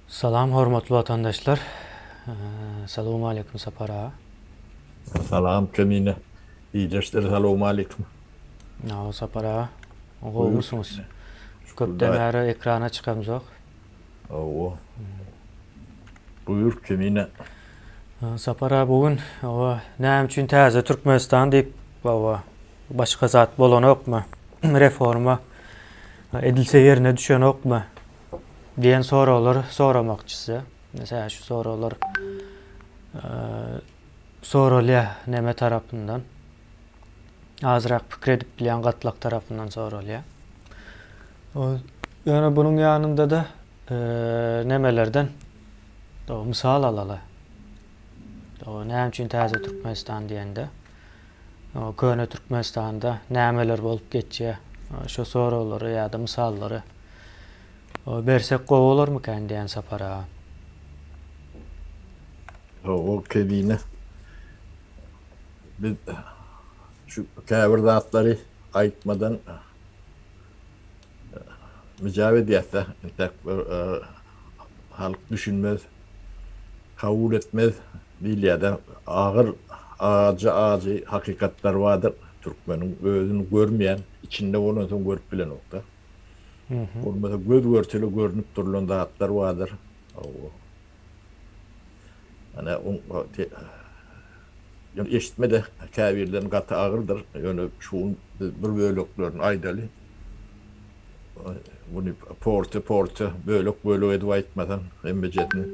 Salam hormatly watandaşlar. Salowmaleýkim Sapar aga. Salam Kemine. Ildeşler salowmaleýkim. Hawa Sapar aga. Gowumysyňyz? Köpden bäri ekrana çykamzok. Hawa. Buýur Kemine. Sapar aga bu gün hawa näme üçin täze Türkmenistan diýip hawa başga zat bolanokmy? Reforma edilse ýerine düşenokmy? Diýen soraglary soramakçy size. Mesela şu soraglar soralýar neme tarapyndan. Azrak pikir edip bilýän gatlak tarapyndan soralýar. Ýöne bunuň ýanynda-da nemelerden mysal alaly. Näme üçin täze Türkmenistan diýende? Köne Türkmenistanda nämeler bolup geçýär? Şu soraglary ýa-da mysallary bersek gowy bolarmykan diýen Sapar aga. Hawa, Kemine. Biz şu käbir zatlary aýtmadan Myjap edýäs-dä, entäk bir halk düşünmez, kabul etmez diýilýär-de. Agyr, ajy-ajy hakykatlar bardyr. Türkmeniň özüni görmeýän, içinde bolansoň görüp bilenok-da. Bolmasa göz-görtele görnüp durlan zatlar bardyr. Ana, ýöne eşitme-de käbirleriniň gaty agyrdyr. Ýöne şu gün biz bir böleklerini aýdaly. Muny porsiýa-porsiýa, bölek-bölek edip aýtmasaň, hemmejesini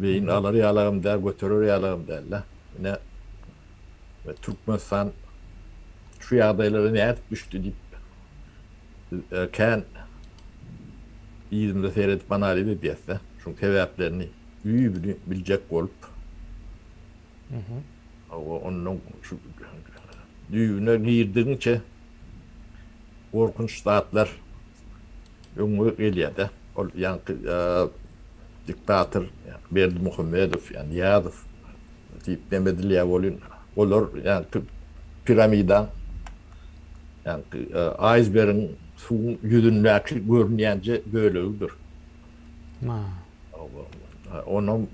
beýin alar ýalagam däl, göterer ýalagam däl-de. Ine, Türkmenistan şu ýagdaýlara nädip düşdi diýip, biz kän yzymyza seredip analiz edýäs-de, şuň sebäplerini, düýbüni biljek bolup. Hawa, ondan şu düýbüne girdigiňçe gorkunç zatlar öňüňe gelýär-de. Ol ýaňky diktator Berdimuhamedow, ýa Nyýazow diýip neme edilýär welin, olar ýaňky piramidaň, ýaňky aýsbergiň suwuň ýüzündäki görünýänje bölegidir. Onam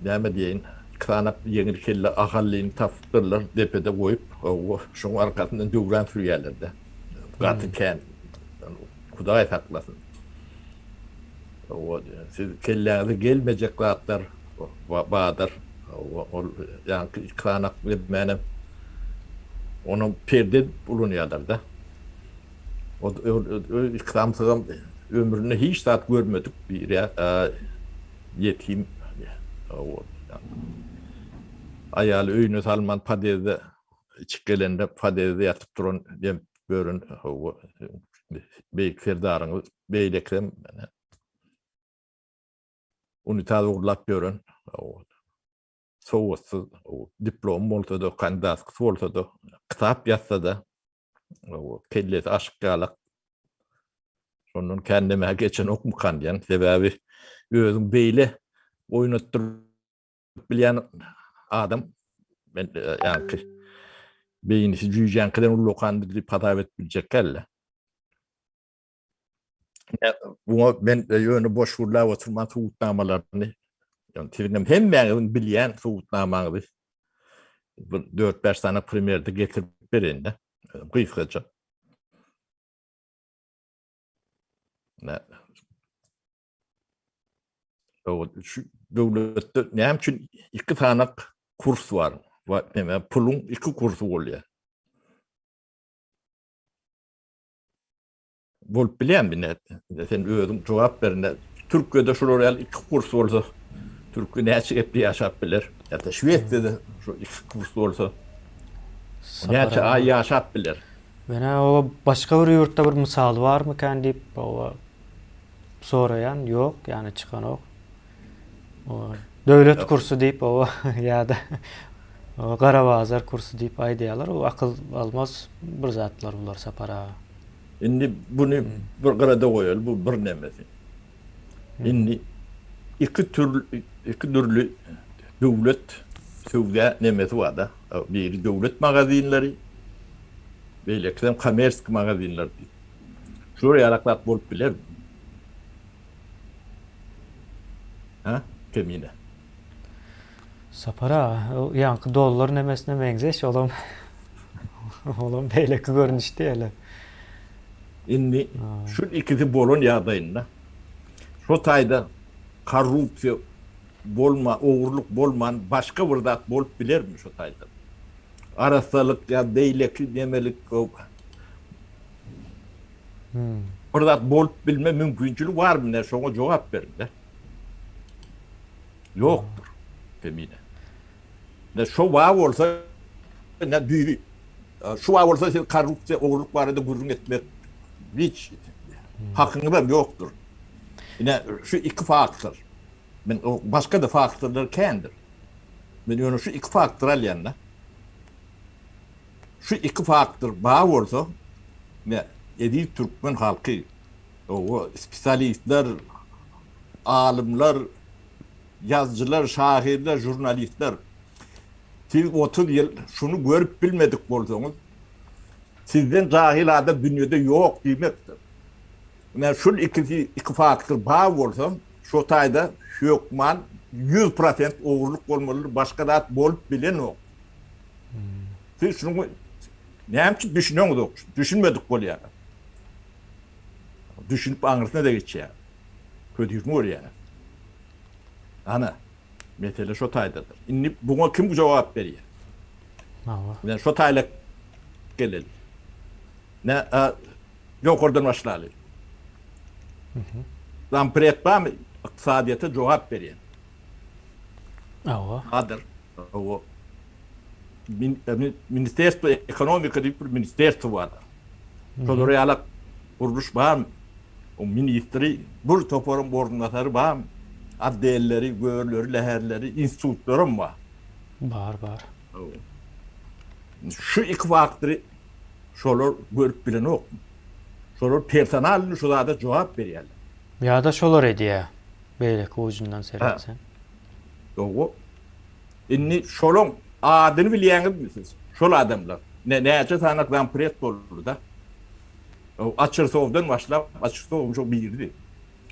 näme diýeýin, iki sany ýeňil kelle ahallyny tapypdyrlar, depede goýup, şoň arkasyndan döwran sürýärler-de. Gaty kän. Hudaý saklasyn. Siz kelläňize gelmejek zatlar bardyr. Ol ýaňky iki sany bilemänem onam perde edip ulanýarlar-da. Ol iki samsygam ömründe hiç zat görmedik bir ýetim. Aýaly öýüne salman podýezde içip gelende podýezde ýatyp duran dem bören beýik serdaryňyz beýlekisem unitaz ogurlap ýören sowatsyz diplomy bolsa-da kandidatkysy bolsa-da kitap ýazsa-da Kellesi aşyk ýalak. Şondan kän nämä geçenokmykan diýen. Sebäbi özüň beýle oýnatdyryp bilýän adam men ýaňky beýnisi jüýjäňkiden ullakandyr diýip hasap edip biljek däl-de. Buňa men ýöne boş gürläp oturman subutnamalaryny, ýöne siziňem hemmäňiziň bilýän subutnamaňyzy bir dört-bäş sany primerde getirip bereýin-de, gysgaça. Şu döwletde näme üçin iki sany kurs bar? Näme puluň iki kursy bolýar. Bolup bilýärmi ine? Sen özüň jogap ber ine. Türkiýede şular ýaly iki kurs bolsa, türki näçe gepli ýaşap biler? Ýa-da Şwesiýada şu iki kurs bolsa, näçe aý ýaşap biler? Menä o başga bir ýurtda bir mysaly barmykan diýip oba soraýan, ýok, ýani çykanok. O döwlet kursy diýip oba ýa-da gara bazar kursy diýip aýdýarlar. O akyl almaz bir zatlar bular Sapar aga. Indi buny bir gyrada goýaly, bu bir nemesi. Indi iki türli iki dürli döwlet söwda nemesi bar-da. Biri döwlet magazinleri, beýlekisem kommerski magazinler diýip. Şular ýalak zat bolup bilermi? Hä, Kemine? Sapar aga, o ýaňky dollar nemesine meňzeş, olam olam beýleki görnüş diýeli. Indi şu ikisi bolan ýagdaýynda şo taýda korrupsiýa bolma, ogurlyk bolman başga bir zat bolup bilermi şo taýda? Arassalyk ýa beýleki nemelik bir zat bolup bilme mümkinçiligi barmy? Ine şoňa jogap beriň-de. Ýokdur. Kemine. Ne şo bar bolsa ne düýbi. Şu bar bolsa siz korrupsiýa, ogurlyk barada gürrüň etmek hiç hakyňyzam ýokdur. Ine şu iki faktor. Men başga-da faktorlar kändir. Men ýöne şu iki faktory alýan-da. Şu iki faktor bar bolsa, ne eziz türkmen halky, owa, spesialistler, alymlar, ýazyjylar, şahyrlar, žurnalistler, siz 30 ýyl şuny görüp bilmedik bolsaňyz, sizden jahyl adam dünýede ýok diýmekdir. Ine şul ikisi, iki faktor bar bolsa, şo taýda hökman 100% ogurlyk bolmalydyr, başga zat bolup bilenok. Siz şunuň näme üçin düşüneňizok? Düşünmedik bolýar. Düşünip aňyrsyna-da geçýär. Hözirini görýär. Ana, mesele şo taýdadyr. Indi buňa kim jogap berýär? Hawa. Ine şo taýla geleli. Ne, ýokardan başlaly. Zampred barmy ykdysadyýete jogap berýän? Hawa. Bardyr. Hawa. Ministerstwo ekonomika diýip bir ministerstwo bardyr. Şolar ýalak gurluş barmy? O ministri, bir toparyň orunbasary barmy? Otdelleri, görleri, läherleri, institutlaram bar. Bar, bar. Şu iki faktory şolar görüp bilenokmy? Şolar personalny şu zada jogap berýärler. Ýa-da şolar edýär, beýleki ujundan seretseň. Dogry. Indi şolaň adyny bilýäňizmi siz? Şol adamlar. Ne näçe sany zampred boldy-da. Açyrsowdan başlap, Açyrsow şo birdi.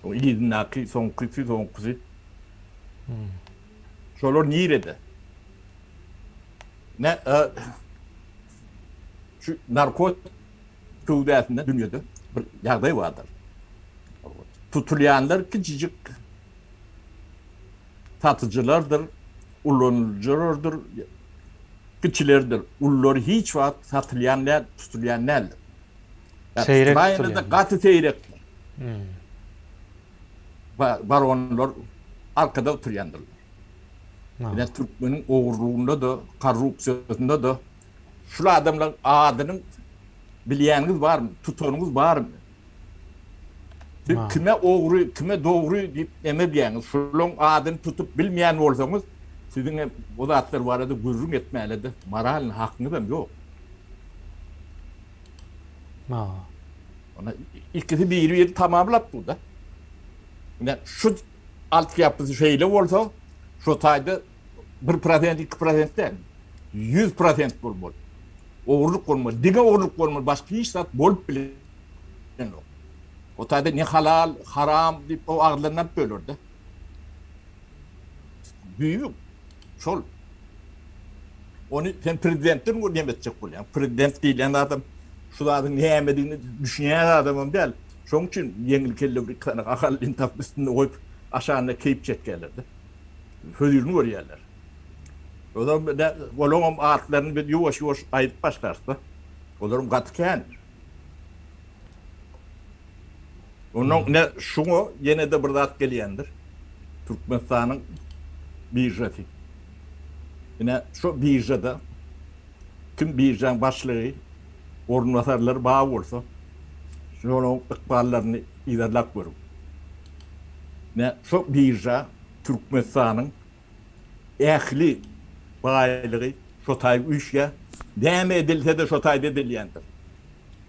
O yzyndaky soňkysy, soňkusy. Şolar nirede? Ne şu narkotik söwdasynda dünýede bir ýagdaý bardyr. Tutulýanlar kiçijik satyjylardyr, ulanyjylardyr, kiçilerdir. Ulular hiç wagt satylýan däl, tutulýan däldir. Seýrek tutulýan. Gaty seýrekdir. Hmm. Baronlar arkada oturýandyrlar. Ine türkmeniň ogurlygynda-da, korrupsiýasynda-da şul adamlaryň adynyň bilýäniňiz barmy, tutanyňyz barmy? Siz kime ogry, kime dogry diýip neme diýýäňiz? Şularyň adyny tutup bilmeýän bolsaňyz, siziň hem bu zatlar barada gürrüň etmäne-de moralny hakyňyzam ýok. Ona ikisi biri-birini tamamlap dur-da. Ine şu altyapysy şeýle bolsa, şo taýda 1%, 2% däl, 100% bolmaly. Ogurlyk bolmaly, diňe ogurlyk bolmaly, başga hiç zat bolup bilenok. O taýda ne halal, haram diýip o agzyndan alyp böler-de. Düýbi şol. Ony sen prezidentden gör näme etjek bolýaň. Prezident diýlen adam şu zadyň nämedigini düşünýän adamam däl. Şoň üçin ýeňil kelle bir iki sany ahallyny tapyp üstünde goýup aşagynda keýp çekýärler-de. Hözirini görýärler. Olam olaňam atlaryny biz ýuwaş-ýuwaş aýdyp başlarys-da. Olaram gaty kän. Ondan ine şuňa ýene-de bir zat gelýändir. Türkmenistanyň biržasy. Ine şu biržada kim biržaň başlygy, orunbasarlary bar bolsa, şolaryň ykballaryny yzarlap görüň. Ine şu birža Türkmenistanyň ähli baýlygy şo taý üýşýär. Näme edilse-de şo taýda edilýändir.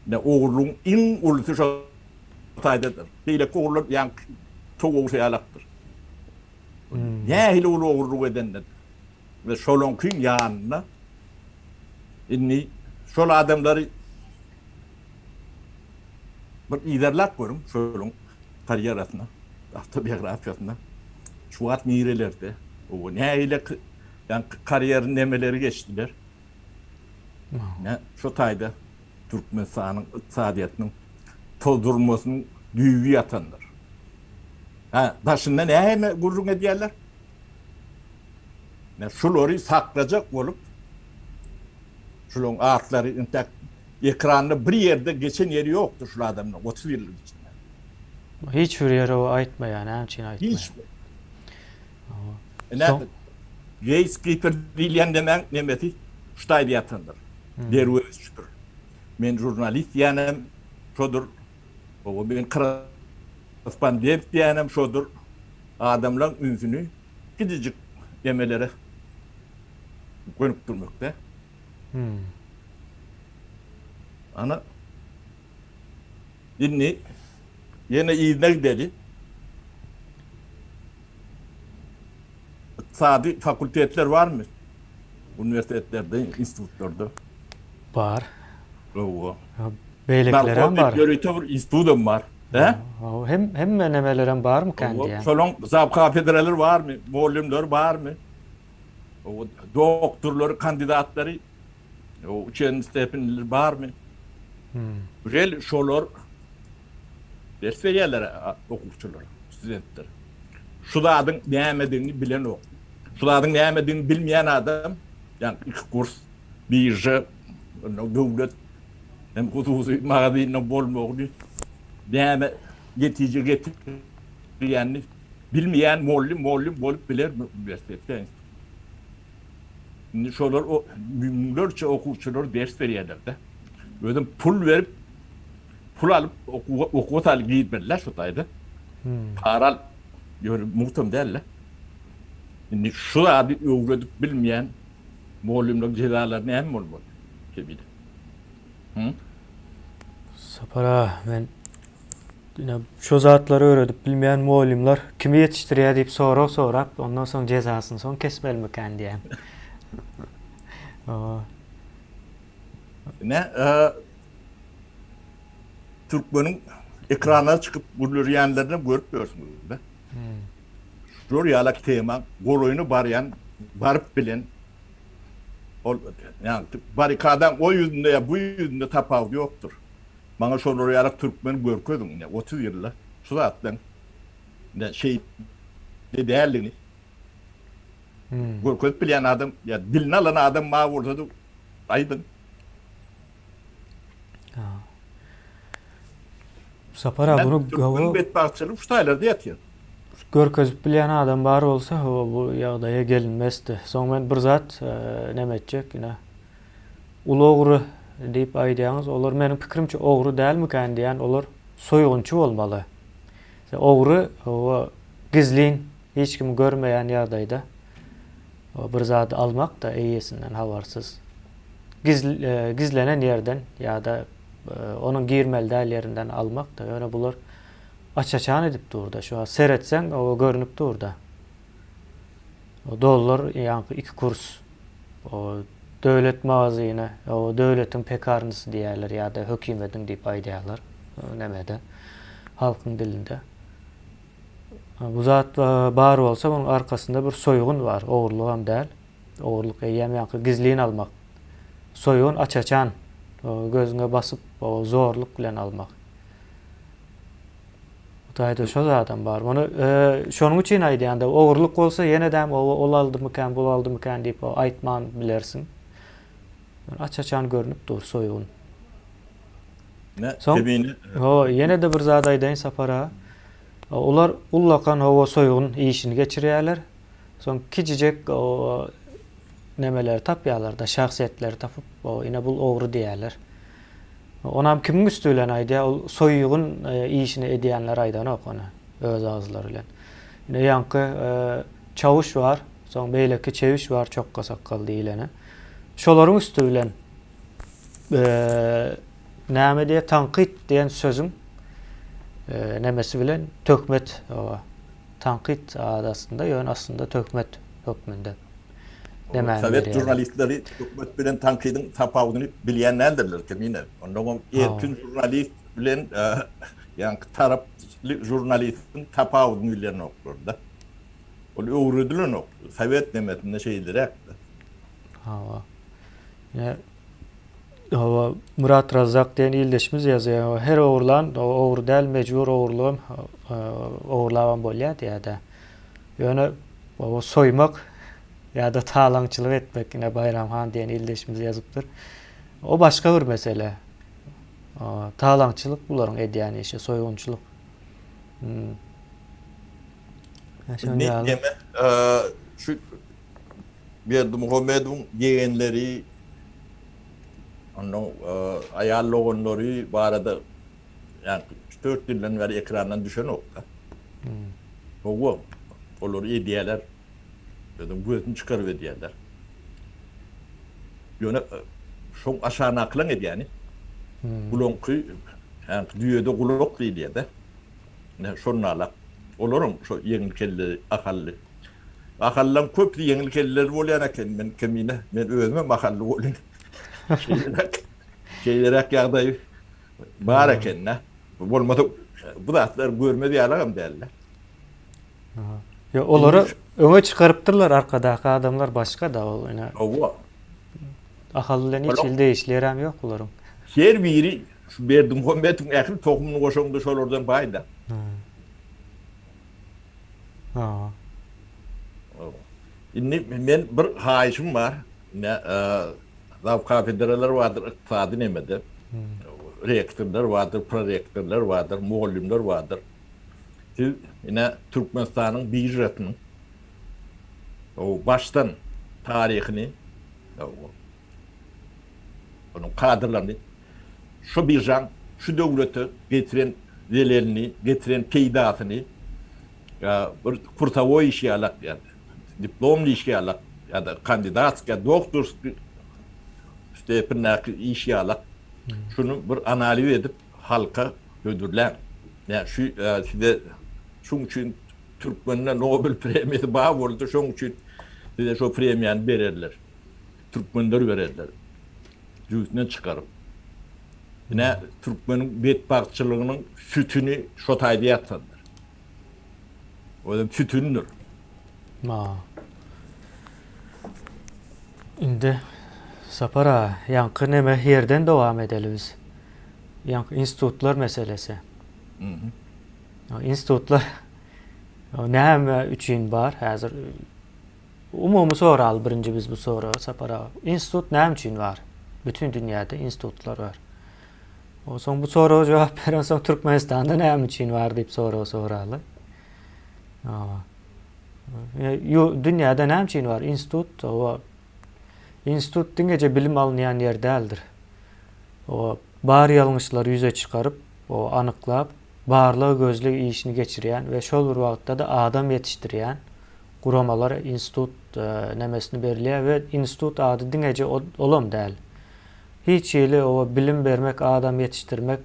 Ine ogurlygyň iň ulusy şo taýdadyr. Beýleki ogurlar ýaňky towuk ogrusy ýalakdyr. Nähili uly ogurlyk edende we şolaňkyň ýanynda indi şol adamlary bir yzarlap görüň şolaň karýerasyna, awtobiografiýasyna. Şu wagt nirelerde? Owa nähili ýaňky karýer nemeleri geçdiler? Ine şu taýda Türkmenistanyň ykdysadyýetiniň tozdurmasynyň düýbi ýatandyr. Hä, daşynda näme gürrüň edýärler? Ine şulary saklajak bolup şularyň atlary intäk ekranda bir ýerde geçen ýeri ýokdur şul adamlaryň 30 ýyllyk içinde. Hiç bir ýere o aýtmaýar, näme üçin aýtmaýar? Hiç bir. Ine, gatekeeper diýilýän nemäň nemesi şu taýda ýatandyr. Derwezçidir. Men žurnalist diýýänem şodur. Oba men korrespondent diýýänem şodur. Adamlaň ünsüni kiçijik nemelere gönükdirmekde. Ana Indi ýene yzyna gideli. Ykdysady fakultetler barmy? Uniwersitetlerde, institutlarda? Bar. Hawa. Beýlekilerem bar. Ýörite bir institutam bar. Hä? Hawa, hem hemme nemelerem barmykan diýýän. Şolaň zawkafedralary barmy? Mugallymlary barmy? Hawa, doktorlary, kandidatlary O uçeniý stepeniler barmy? Gel şolar ders berýärler okuwçylara, studentlere. Şu zadyň nämedigini bilenok. Şu zadyň nämedigini bilmeýän adam, ýagny iki kurs, birža, döwlet hem hususy magazinde bolmagyny näme netije getirýänini bilmeýän mugallym mugallym bolup bilermi uniwersitetde? Indi şolar müňlerçe okuwçylar ders berýärler-de. Özem pul berip, pul alyp okuwa okuwa salyp girmeliler şu taýda. Para alyp, ýöne mugtam däl-de. Indi şu zady öwredip bilmeýän mugallymlaryň jezalary näme bolmaly? Kemine. Hı? Sapar aga, men Ine, şo zatlary öwredip bilmeýän mugallymlar kimi ýetişdirýär diýip sorag sorap, ondan soň jezasyny soň kesmelimikän diýýän. Ine, türkmeniň ekrana çykyp gürleýänlerini görüp ýörsüňiz-de. Şular ýalak tema golaýyna barýan, baryp bilen ol ýagny barrikadaň o ýüzünde ýa bu ýüzünde tapawudy ýokdur. Maňa şolar ýalak türkmen görkeziň ine 30 ýylda şu zatlaň ine şeýle däldigini görkezip bilýän adam ýa dilini alan adam bar bolsady aýdyň. Sapar aga bunu Türkmeniň betbagtçylygy şu taýlarda ýatyr. Görkezip bilýän adam bar bolsa bu ýagdaýa gelinmezdi. Soň men bir zat neme etjek ine Uly ogry diýip aýdýaňyz, olar meniň pikirimçe ogry dälmikän diýýän, olar soýgunçy bolmaly. Ogry hawa gizlin, hiç kim görmeýän ýagdaýda bir zady almak-da eýesinden habarsyz. Gizlenen ýerden ýa-da onuň girmeli däl ýerinden almak-da, ýöne bular aç-açan edip dur-da, şu wagt seretseň hawa görnüp dur-da. Dollar ýaňky iki kurs. O döwlet magazyny, o döwletiň pekarnysy diýýärler ýa-da hökümediň diýip aýdýarlar nemede, halkyň dilinde. Bu zat bar bolsa, munuň arkasynda bir soýgun bar, ogurlygam däl. Ogurlyk eýýäm ýaňky gizlin almak. Soýgun aç-açan, gözüňe basyp, zorluk bilen almak. Hudaýda şo zadam bar. Muny şonuň üçin aýdýan-da, ogurlyk bolsa ýene-däm oba ol aldymykan, bul aldymykan diýip aýtman bilersiň. Aç-açan görnüp dur soýgun. Soň, ho, ýene-de bir zat aýdaýyn Sapar aga. Olar ullakan howa soýgun işini geçirýärler. Soň kiçijek nemeleri tapýarlar-da, şahsyýetleri tapyp, ine bul ogry diýýärler. Onam kimiň üsti bilen aýdýar, ol soýgun işini edýänler aýdanok ony öz agyzlary bilen. Ine ýaňky çawuş bar, soň beýleki çewiş bar çokga sakgal diýileni. Şolaryň üsti bilen näme diýýär, tankyt diýen sözüň nemesi bilen töhmet, tankyt ady astynda, ýöne aslynda töhmet hökmünde. Demäni Sowet berýärler. žurnalistleri töhmet bilen tankydyň tapawudyny bilýän däldirler Kemine. Onnoňam erkin žurnalist bilen ýaňky taraply žurnalistiň tapawudyny bilenoklar-da. Ol öwredilenok. Sowet nemesinde şeýleräkdi. Hawa. Ine hawa Murat Razzak diýen ildeşimiz ýazýar. Her ogurlan ogry däl, mejbur ogurlygam ogurlabam bolýar diýýär-de. Ýöne hawa soýmak ýa-da talaňçylyk etmek ine Baýram han diýen ildeşimiz ýazypdyr. O başga bir mesele. Talaňçylyk bularyň edýän işi, soýgunçylyk. Hmm. Indi neme şu Berdimuhamedowyň ýegenleri onuň aýal doganlary barada ýa 3-4 ýyldan bäri ekrandan düşenok-da. Hmm. Hawa, olary edýärler. Özüň gözüni çykaryp edýärler. Ýöne şoň aşanakylaň edýäni. Hmm. Bulaňky ýa düýede gulak diýilýär-de. Ine şonalak. Olaram şo ýeňil kelleli ahally. Ahallylaň köpüsi ýeňil kelleli bolýan eken. Men kemine, men özümem ahally bolýan. Şeýleräk, şeýleräk ýagdaý bar eken-dä. Bolmasa bu zatlar görmez ýalagam däl-de. Ýa olary öňe çykarypdyrlar arkadaky adamlar başga-da ol ine. Hawa. Ahal bilen hiç hili degişli ýerem ýok bularyň. Her biri şu Berdimuhametowyň ähli tohumyny goşaňda şolardan baý-da. Hawa. Indi men bir haýyşym bar. Ine, zaw kafedralar bardyr ykdysady nemede. Rektorlar bardyr, prorektorlar bardyr, mugallymlar bardyr. Siz ine Türkmenistanyň biržasynyň başdan taryhyny onuň kadrlaryny şu biržaň şu döwlete getiren zelelini, getiren peýdasyny bir kursowoý iş ýalak ýa diplomly iş ýalak ýa-da kandidatskiý, doktorskiý stependäki iş ýalak şuny bir analiz edip halka hödürläň. Ýa şu size şuň üçin türkmende Nobel premiýasy bar bolsa şoň üçin size şo premiýany bererler. Türkmenler bererler. Jübüsinden çykaryp. Ine türkmeniň betbagtçylygynyň sütüni şo taýda ýatandyr. Özem sütündir. Ma. Indi Sapar aga, ýaňky neme ýerden dowam edeli biz. Ýaňky institutlar meselesi. Institutlar näme üçin bar häzir? Umumy soraly birinji biz bu soragy Sapar aga. Institut näme üçin bar? Bütün dünýäde institutlar bar. Onsoň bu soraga jogap berensoň Türkmenistanda näme üçin bar diýip sorag soraly. Dünýäde näme üçin bar? Institut, owa. Institut diňeje bilim alynýan ýer däldir. Owa, bar ýalňyşlary ýüze çykaryp, owa, anyklap, barlag-gözleg işini geçirýän we şol bir wagtda-da adam ýetişdirýän guramalara institut nemesini berilýär we institut ady diňeje olam däl. Hiç hili oba bilim bermek, adam ýetişdirmek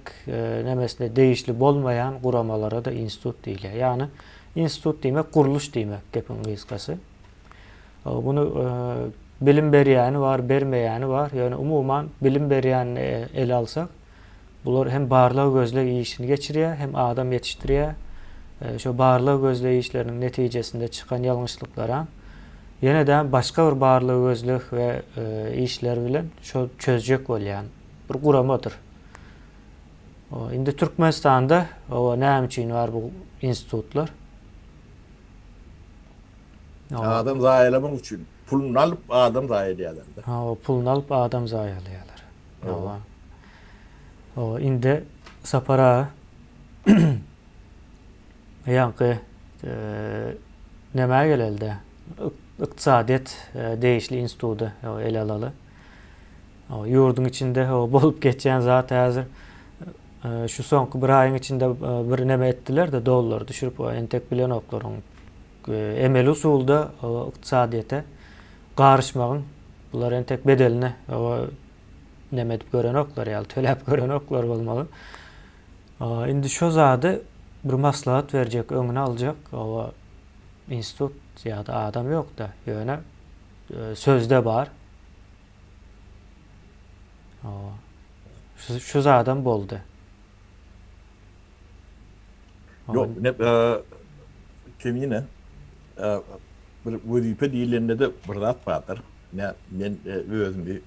nemesine degişli bolmaýan guramalara-da institut diýilýär. Ýagny institut diýmek gurluş diýmek gepiň gysgasy. Muny bilim berýäni bar, bermeýäni bar. Ýöne umuman bilim berýänini ele alsak, bular hem barlag-gözleg işini geçirýär, hem adam ýetişdirýär. Şo barlag-gözleg işleriniň netijesinde çykan ýalňyşlyklaram ýene-de başga bir barlag-gözleg we işler bilen şo çözjek bolýan bir guramadyr. Indi Türkmenistanda näme üçin bar bu institutlar? Adam zaýalamak üçin. Puluny alyp adam zaýalaýarlar-da. Hawa, puluny alyp adam zaýalaýarlar. Hawa. Hawa, indi Sapar aga ýaňky nämä geleli-de, ykdysadyýet degişli institudy ele alaly. Ýurduň içinde bolup geçýän zat häzir şu soňky bir aýyň içinde bir neme etdiler-de, dollary düşürip, entek bilenoklar oň emeli usulda ykdysadyýete garyşmagyň bular entek bedelini neme edip görenoklar ýaly, töläp görenoklar bolmaly. Indi şo zady bir maslahat berjek, öňüni aljak institut ýa-da adam ýok-da, ýöne sözde bar. Şu, şu zadam boldy. Ýok, ne, kemine. bir wezipe diýlende-de bir zat bardyr. Ine, men özümi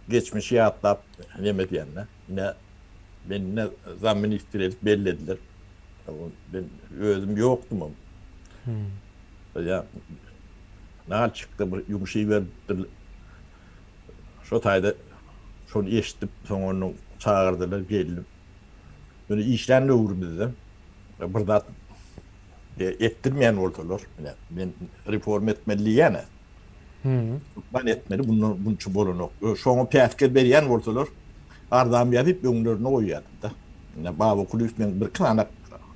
geçmişi ýatlap neme edýän-de. Ine, meni ine zamministr edip bellediler. Men özüm ýokdumam. Ýa Nalçikde bir ýumuş iberipdir. Şo taýda şony eşidip, soň ony çagyrdylar, geldim. Ýöne işlän döwrümizde bir zat etdirmeýän bolsalar, ine, men reforma etmeli diýýän-ä. Hökman etmeli, bundan bunça bolanok. Şoňa päsgel berýän bolsalar, arzamy ýazyp öňlerine goýýardym-da. Ine, Baba Kulyýew meň birki sany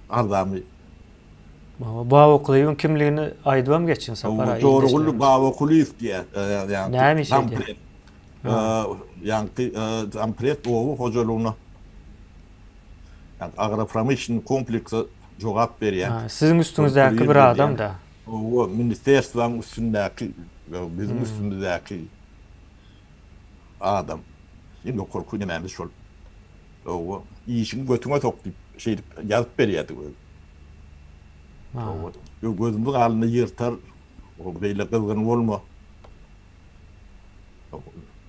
arzamy Baba Kulyýewiň kimligini aýdybam geçiň Sapar aga. Jorugully Baba Kulyýew diýýär. Näme iş edýär? Ýaňky zampred oba hojalygyna agropromyşlennyý komplekse jogap berýän. Siziň üstüňizdäki bir adam-da. Hawa, ministerstwaň üstündäki, biziň üstümizdäki adam. Iň ýokarky nemämiz şol. Hawa, işiňi götüňe sok diýip, şeýdip ýazyp berýärdi özi. Hawa, gözümiz galynda ýyrtar, beýle gyzgyn bolma.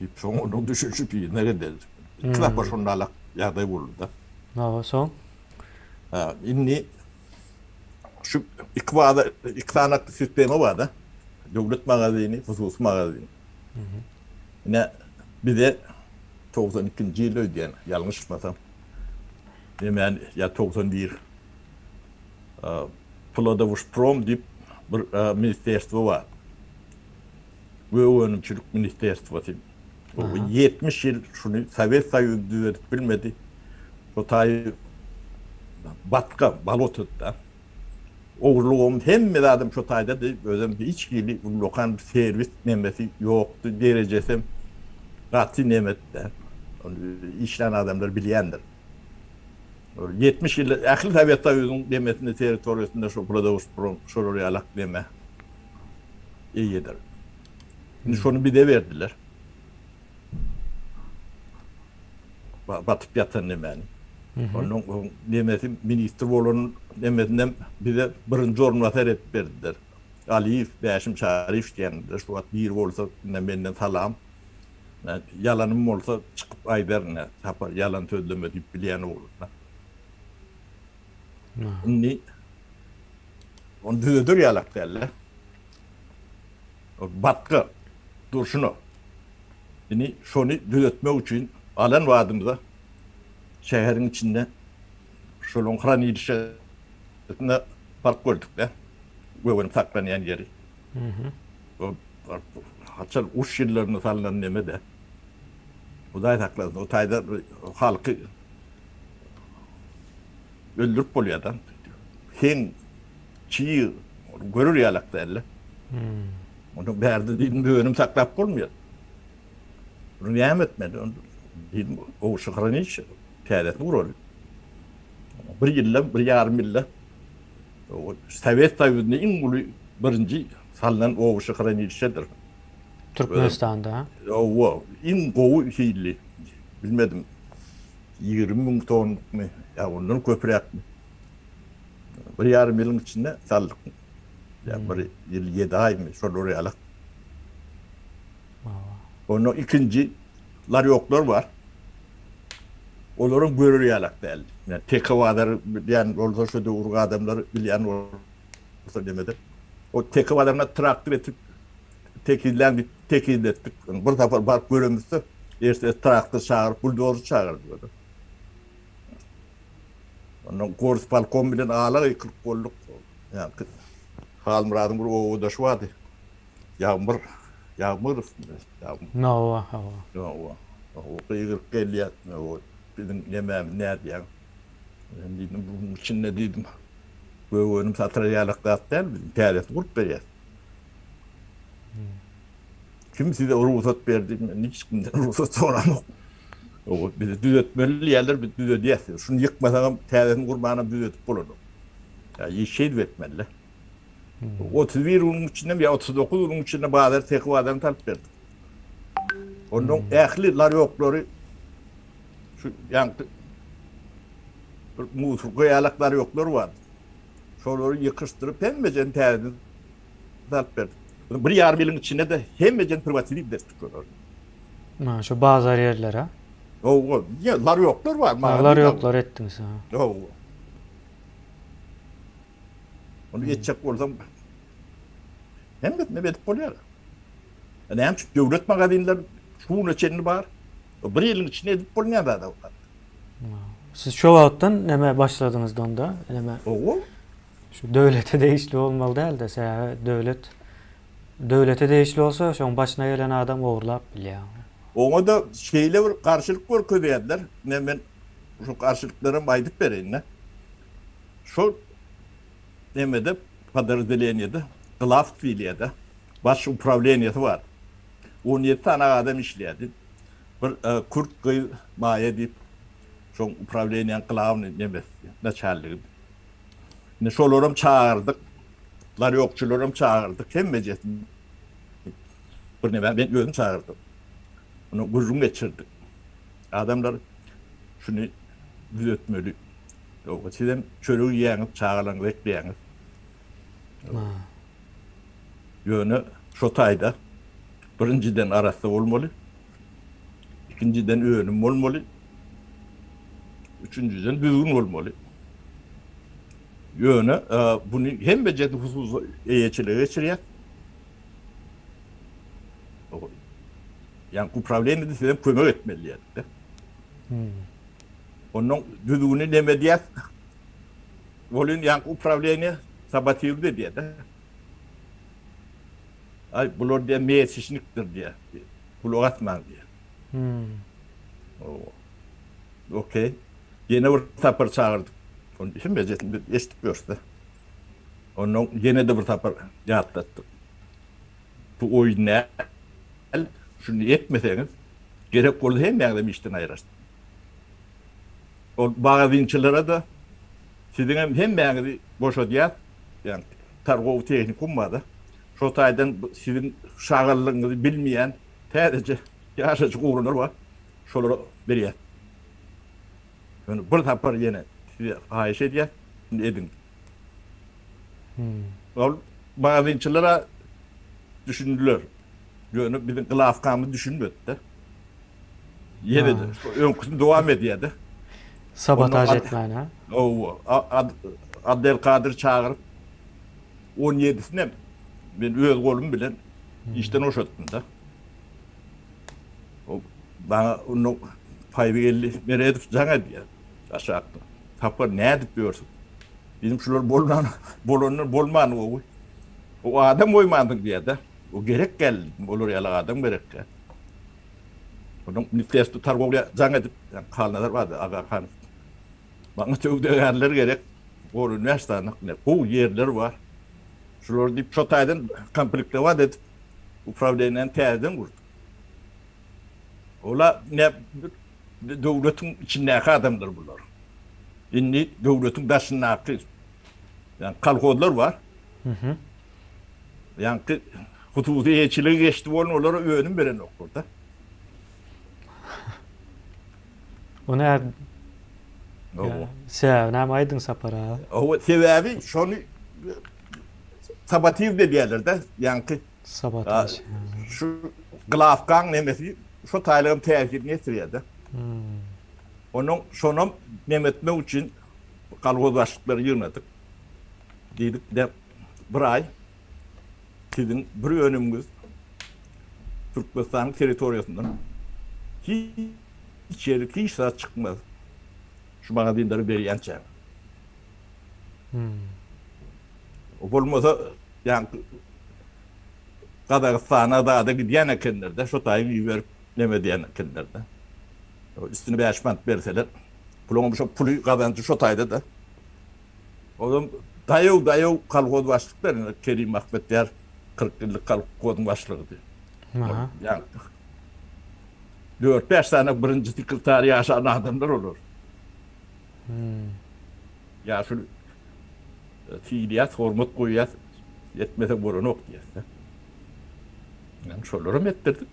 Diýip, soň onuň düşünişip yzyna geldi. Iki sapar şonda ýagdaý boldy-da. Hawa, soň? Ha, indi şu iki bazar, iki sany sistema bar-da. Döwlet magazyny, hususy magazin. Ine, bize 92-nji ýyl öýdýän, ýalňyşmasam. Nemän ýa 91 Plodowuşprom diýip bir ministerstwo bar. Gök önümçilik ministerstwosy. 70 ýyl şuny Sowet Soýuzy düzedip bilmedi. Şo taýy batga, bolotada. Ogurlygam hemme zadam şo taýdady. Özem hiç hili ullakan bir serwis nemesi ýokdy, derejesem gaty nemetdi. Ony işlän adamlar bilýändir. 70 ýylda ähli Sowet Soýuzynyň nemesinde, territoriýasynda şo Prodowsprom şolar ýalak neme eýedir. Indi şony bize berdiler. Batyp ýatan nemäni. Onuň nemesi ministr bolan nemesinden bize birinji orunbasar edip berdiler. Aliýew, Bäşim Çaryýew diýendir. Şu wagt biri bolsa ine menden salam. Ýalanym bolsa çykyp aýdar ine Sapar ýalan sözleme diýip bilýän oglan. Indi ony düzeder ýalak däl-de. Batga durşuna. Indi şony düzetmek üçin alan badymyza şäheriň içinde şolaryň hranilişesine baryp gördük-de. Göwenip saklanýan ýeri. Haçan uruş ýyllarynda salnan neme-de. Hudaý saklasyn, o taýda halky öldürip bolýar-da. Heň, çig, görer ýalak däl-de. Onda bärde diýdim, önüm saklap bolmaýar. Bunu näme etmeli? Diýdim, gowşy hraniç täzesini guraly. Bir ýylda, bir ýarym ýylda Sowet Soýuzynda iň uly birinji salnan owaşy hranilişedir. Türkmenistanda? Hawa, iň gowy hilli. Bilmedim, 20 müň tonnukmy ýa ondan köpräkmi. Bir ýarym ýylyň içinde saldyk. Ýa bir ýyl ýedi aýmy, şolar ýaly. Onda ikinji larýoklar bar. Olaryň görer ýalak däl. Yani teke bazar bilýän bolsa şu döwürki adamlar bilýän bolsa nemedir. O teke bazaryna traktor etip tekizlän diýip tekizletdik. Bir sapar baryp göremizde ertesi traktor çagyryp buldozer çagyrdy. Ondan gorsipolkom bilen ala gykylyk bolduk. Yani Halmyradyň bir obadaşy bardy. Ýagmyr, Ýagmyrow, Ýagmyr. Hawa, hawa. Hawa. O gygyryp gelýär. O biziň nemämiz nädýäň? Men diýdim, bunuň içinde diýdim, gök önüm satyr ýalak zat däl, biz täzesini gurup berýäs. Kim size rugsat berdi? Men hiç kimden rugsat soramok. O bizi düzetmeli diýýärler, biz düzedýäs. Şuny ýykmasaňam täzesini gurmanam düzedip bolanok. Ýa şeýdip etmeli. 31 günüň içinde ýa 39 günüň içinde bazar teki bazaryny talyp berdik. Ondan ähli larýoklary şu ýaňky bir musurka ýalak larýoklar bar. Şolary ýykyşdyryp hemmejeni täzeden salyp berdik. Bir ýarym ýylyň içinde-de hemmejeni priwatizir etdik şolary. Ha, şu bazar ýerleri. Hawa, ýa larýoklar bar, magazin. Larýoklar etdiňiz, ha. Hawa. Ony etjek bolsaň hemmesini edip bolýar. Näme üçin döwlet magazinler şu güne çenli bar? Bir ýylyň içinde edip bolmaýan zat o. Siz şo wagtdan näme başladyňyz onda? Näme? Hawa. Şu döwlete degişli bolmaly däl-de, sebäbi döwlet döwlete degişli bolsa, şoň başyna gelen adam ogurlap bilýär. Oňa-da şeýle bir garşylyk görkezýärler. Ine men şu garşylyklaram aýdyp bereýin-de. Şol nemede podrazdeleniýede glaw diýilýär-de, baş uprawleniýesi bar. 17 sany adam işleýärdi. Bir kürt gyz Maýa diýip, şoň uprawleniýäň glawnyý nemesi, naçalnigi. Indi şolaram çagyrdyk. Larýokçylaram çagyrdyk, hemmejesini. Birneme men özüm çagyrdym. Ony gürrüň geçirdik. Adamlar şuny düzetmeli. Ýok, sizem çörek iýýäňiz, çagalaryňyzy ekleýäňiz. Ýöne şo taýda birinjiden arassa bolmaly, ikinjiden önüm bolmaly, üçünjiden düzgün bolmaly. Ýöne buny hemmejesi hususy eýeçilige geçirýär. Ýa uprawleniýede sizem kömek etmeli diýýär. Ondan düzgüni neme diýýär? Welin ýaňky uprawleniýe sabotirdi diýýär-de. Aý, bular diýýär mesişnikdir diýýär. Gulak asmaň diýýär. Hmm. Okey. Ýene bir sapar çagyrdyk. Ony hemmejesini biz eşidip ýörüs-de. Ondan ýene-de bir sapar ýatlatdyk. Bu oýun däl. Şuny etmeseňiz, gerek bolsa hemmäňizem işden aýyrarys. Ol magazinçilere-de siziňem hemmäňizi boşadýas. Ýagny targowy tehnikum bar-da. Şo taýdan siziň şagallygyňyzy bilmeýän täzeje ýaşajyk oglanlar bar. Şolara berýäs. Ýöne bir sapar ýene size haýyş edýäs, şuny ediň. Ol magazinçiler-ä düşündiler. Ýöne biziň glawkamyz düşünmedi-de. Ýene-de öňküsini dowam edýär-de. Sabotaž etmäni, ha? Hawa. Abdelkadyry çagyryp, on ýedisinem men öz golum bilen işden boşatdym-da. Maňa onda Paýbygeldi Meredow jaň edýär aşakdan. Sapar nädip ýörsüň? Diýdim, şular bolman, bolandan bolman gowy. O adam goýmansyň diýýär-de. O gerek däl diýdim, olar ýaly adam gerek däl. Onuň Ministrstwo targowlýa jaň edip, Halnazar bardy, Agahanow. Maňa söwdagärler gerek, 15 sany gowy ýerler bar. Şulary diýip, şo taýdan komplektować edip, uprawleniýäni täzeden gurduk. Ola ne döwletiň içindäki adamlar bular. Indi döwletiň daşyndaky ýa kolhozlar bar. Mhm. Ýaňky hususy eýeçiligi geçdi bolan olara önüm berenoklar da. O ne? Sebäbi näme aýdyň Sapar aga? Owa sebäbi şony sabotiw diýýärler-de, ýaňky Sabotaž. Şu glawkaň nemesi şo taýlygam täsirini ýetirýär-de. Hmm. Onuň şonam neme etmek üçin kolhoz başlyklary ýygnadyk. Diýdik, de bir aý siziň bir önümiňiz Türkmenistanyň territoriýasyndan hiç ýere hiç zat çykmaz. Şu magazinlere berýänçäň. Hmm. Bolmasa ýaňky Gazagystana zada gidýän ekenler-de, şo taýy iberip neme edýän ekenler-de. Üstüne 5 manat berseler, puluň şo puly gazanjy şo taýda-da. Olam daýaw-daýaw kolhoz başlyklary, Kerim Ahmetýar 40 ýyllyk kolhozyň başlygydy. Aha. Ýaňky 4-5 sany birinji sekretar ýaşan adamlar olar. Hmm. Ýaşuly sylaýas, hormat goýýas, etmeseň bolanok diýýäs-de. Ýani şolaram etdirdik.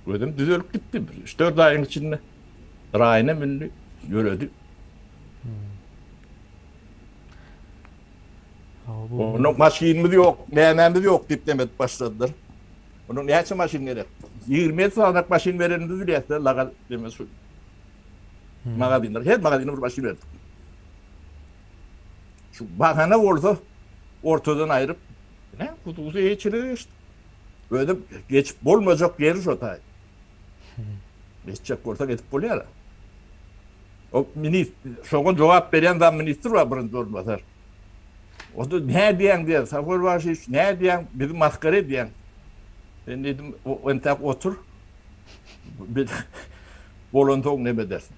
Özem düzelip gitdi. Bir üç-dört aýyň içinde raýyna mündi, ýöredi. Hmm. Onuň maşynymyz ýok, nämämiz ýok diýip neme edip başladylar. Onuň näçe maşyn gerek? 27 sanyrak maşyn berenimizi bilýäs-de, lagal neme şu magazinler. Her magazine bir maşyn berdik. Şu bahana bolsa ortadan aýryp, ne hususy eýeçilige geçdi. Özem geçip bolmajak ýeri şo taý. Geçjek bolsaň edip bolýar. O ministr, şoňa jogap berýän zam ministr bar birinji orunbasar. O da ne diýen diýen, Safar Başiş, ne diýen, bizi maskara edýän. Men diýdim, o entäk otur. Biz bolan soň neme edersin?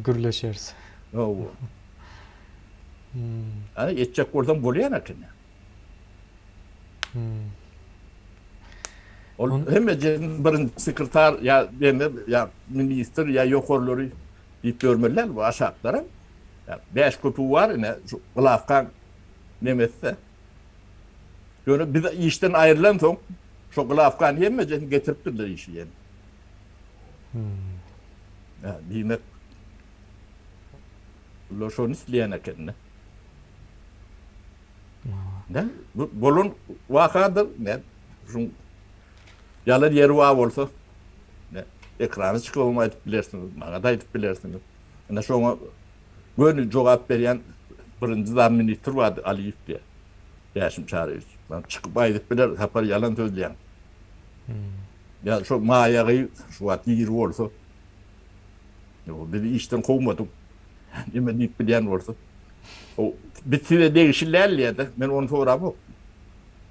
Gürleşeris. Hawa. Hmm. Ana etjek bolsaň bolýan eken. Hmm. Ol hemme jerin birinji sekretar ýa neme ýa ministr ýa ýokarlary diýip ýörmeli däl bu aşaklaram. Ýa bäş köpügi bar ine şu glawkaň nemesi-de. Ýöne biz işden aýrylan soň şo glawkany hemmejesini getiripdirler işi ýene. Hmm. Ýa diýmek bular şony isleýän ekeni. Ne? Bu bolan wakadyr. Ne? Şuň ýalan ýeri bar bolsa, ne? Ekrana çykyp aýdyp bilersiňiz, maňa da aýdyp bilersiňiz. Ine şoňa göni jogap berýän birinji zam ministr bardy Aliýew diýen. Bäşim Çaryýewiç. Lan çykyp aýdyp biler, Sapar ýalan sözleýäň. Hmm. Ýa şo maýagy şu wagt diri bolsa, Ýok, bizi işden kowmadyň. Neme diýip bilýän bolsa. O biz size degişli däl diýýär-de. Men ony soramok.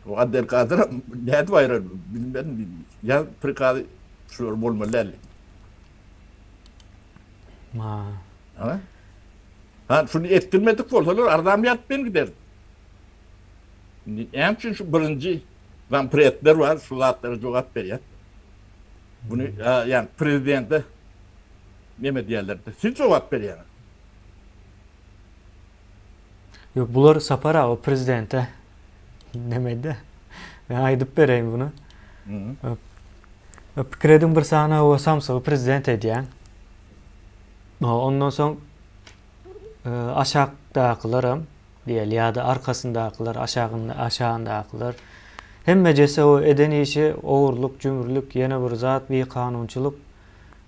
O Adel Kadyr nädip aýrar bilmedim. Ýa prikazy şular bolmaly däl. Ha. Ha? Ha, şuny etdirmedik bolsalar arzam ýazyp men giderdim. Indi näme üçin şu birinji zampredler bar, şu zatlara jogap berýär. Bunu ýa prezidente neme diýerler? Siz jogap berýäňiz. Ýok, bular Sapar aga prezidente nemede. Men aýdyp bereýin bunu. Pikir ediň bir sany o samsygy prezident edýäň. Ondan soň aşakdakylaram diýeli ýa-da arkasyndakylar, aşagynda aşagyndakylar hemmejesi o eden işi ogurlyk, jümrülik, ýene bir zat, bikanunçylyk.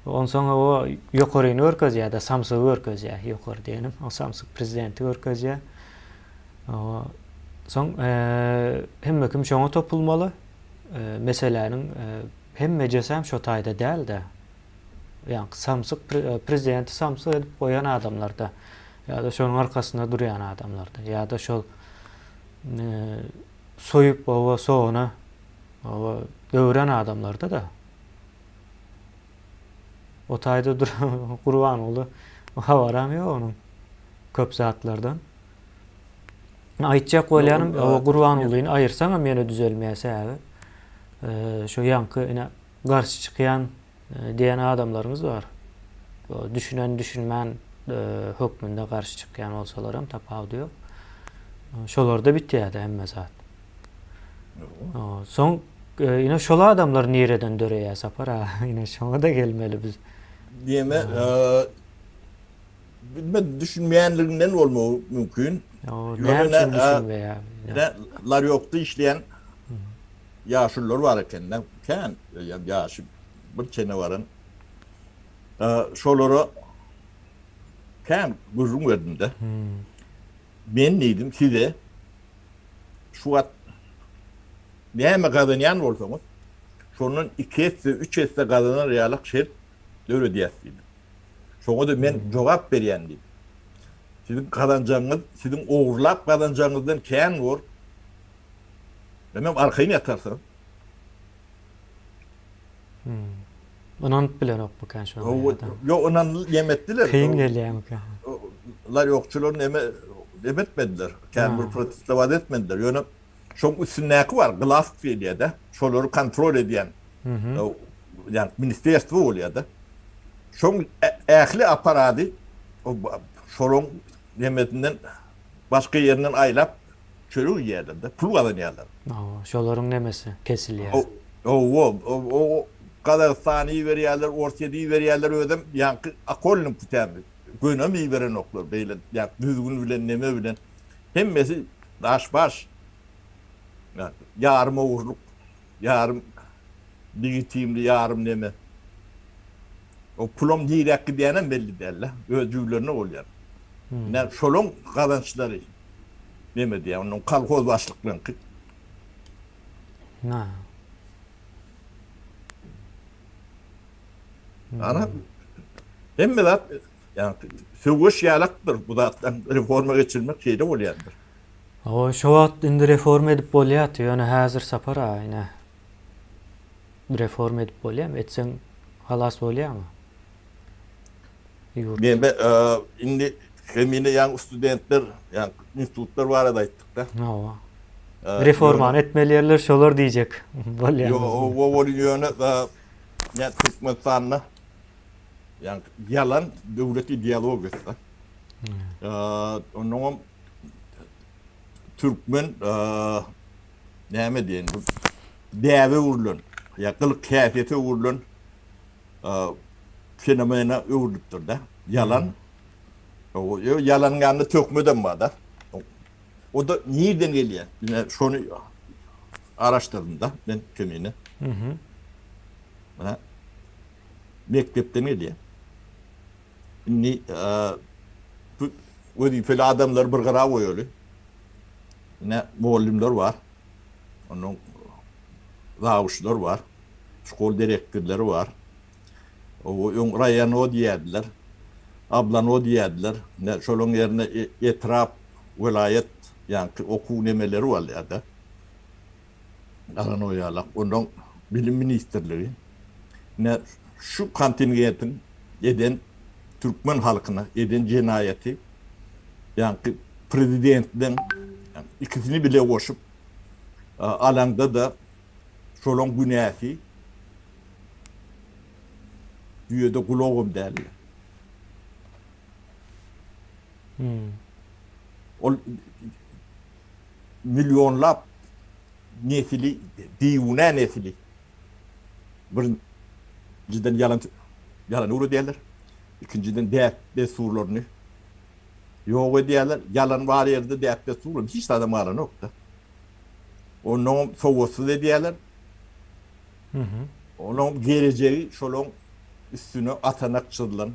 Onsoň o ýokaryny görkezýär-de, samsygy görkezýär. Ýokary diýenim, o samsyk prezidenti görkezýär. Soň hemme kim şoňa topulmaly. Meseläniň hemmejesem şo taýda däl-de. Ýaňky samsyk prezidenti samsyk edip goýan adamlarda ýa-da şonuň arkasynda durýan adamlarda ýa-da şol soýup oba sogana oba döwren adamlarda-da. O taýda dur Gurbanguly habaram ýok onuň köp zatlardan. Aýtjak bolýanym, o Gurbangulyny aýyrsaňam ýene düzelmeýär sebäbi şu ýaňky ine garşy çykýan diýen adamlaryňyz bar. Düşünen düşünmän hökmünde garşy çykýan bolsalaram tapawudy ýok. Şolarda bitýär-de hemme zat. Soň ine şol adamlar nireden döreýär Sapar aga? Ine şoňa-da gelmeli biz. Diýme, bilmedim düşünmeýänliginden bolmagy mümkin. Näme üçin düşünmeýär? Ine larýokda işleýän ýaşulular bar ekende, kän ýaşy bir çene baran. Şolara kän gürrüň berdim-de. Men diýdim size şu wagt näme gazanýan bolsaňyz, şondan iki esse, üç esse gazanar ýalak şert döredýäs diýdim. Şoňa-da men jogap berýän diýdim. Siziň gazanjagyňyz, siziň ogurlap gazanjagyňyzdan kän bor. Hemem arkaýyn ýatarsyňyz. Ynanyp bilenokmykan şoňa ýa-da? Ýok, ynanly neme etdiler. Kyn gelýärmikä? Larýokçylar neme neme etmediler. Kän bir protestowat etmediler. Ýöne şoň üstündäki bar, glawk diýilýär-de, şolary kontrol edýän ýa ministerstwo bolýar-da. Şoň ähli apparady şolaň nemesinden başga ýerinden aýlap çörek iýýärler-de, pul gazanýarlar. Hawa, şolaryň nemesi kesilýär. Hawa, o Gazagystana iberýärler, Orsýete iberýärler, özem ýaňky okolnyň putämi, gönem iberenoklar, beýle ýaňky düzgün bilen, neme bilen. Hemmesi. Daş-baş, ýarym ogurlyk, ýarym legitimli, ýarym neme. O pulam niräk gidýänem belli däl-de, öz jübülerine bolýar. Ine, şolaň gazançlary neme diýýär, onnoň kolhoz başlyklaryňky. Ana, hemme zat ýa söweş ýalakdyr bu zatdan reforma geçirmek şeýle bolýandyr. Hawa, şo wagt indi reforma edip bolýardy, ýöne häzir Sapar aga ine reforma edip bolýarmy? Etseň halas bolýarmy? Ýurt. Mende indi hemine ýaňy studentler, ýa institutlar barada aýtdykda. Hawa. Reformany etmeli ýerler şolar diýjek bolýar. Ýok, o bol ýöne ýa Türkmenistanda ýa ýalan döwlet ideologiýasy. Onnoňam türkmen näme diýen bu däbe öwrülen ýa gylyk häsiýete öwrülen fenomene öwrülipdir-de. Ýalan. Ýalanyň ýanynda töhmedem bar-da. O-da nirden gelýär? Ine şony araşdyrdym-da men kemine. Mine mekdepden gelýär. Indi bu wezipeli adamlary bir gyra goýaly. Ine mugallymlar bar. Ondan zawuşlar bar. Şkol direktorlary bar. O öň raýono diýerdiler. Ablano diýerdiler. Ine şolaryň ýerine etrap, welaýat ýaňky okuw nemeleri bolýar-da. Arano ýalak. Ondan bilim ministrligi ine şu kontingentiň eden türkmen halkyna eden jenaýaty ýaňky prezidentden ikisini bile goşup alaňda-da şolaň günäsi düýede gulagam däldi. Ol millionlap nesili, bigünä nesili birinjiden ýalan ýalan öwredýärler, ikinjiden däp-dessurlaryny ýok edýärler. Ýalan bar ýerde däp-dessur hiç zadam galanok-da. Onnoňam sowatsyz edýärler. Olaň gelejegi şolaň üstüne atanak çyzylan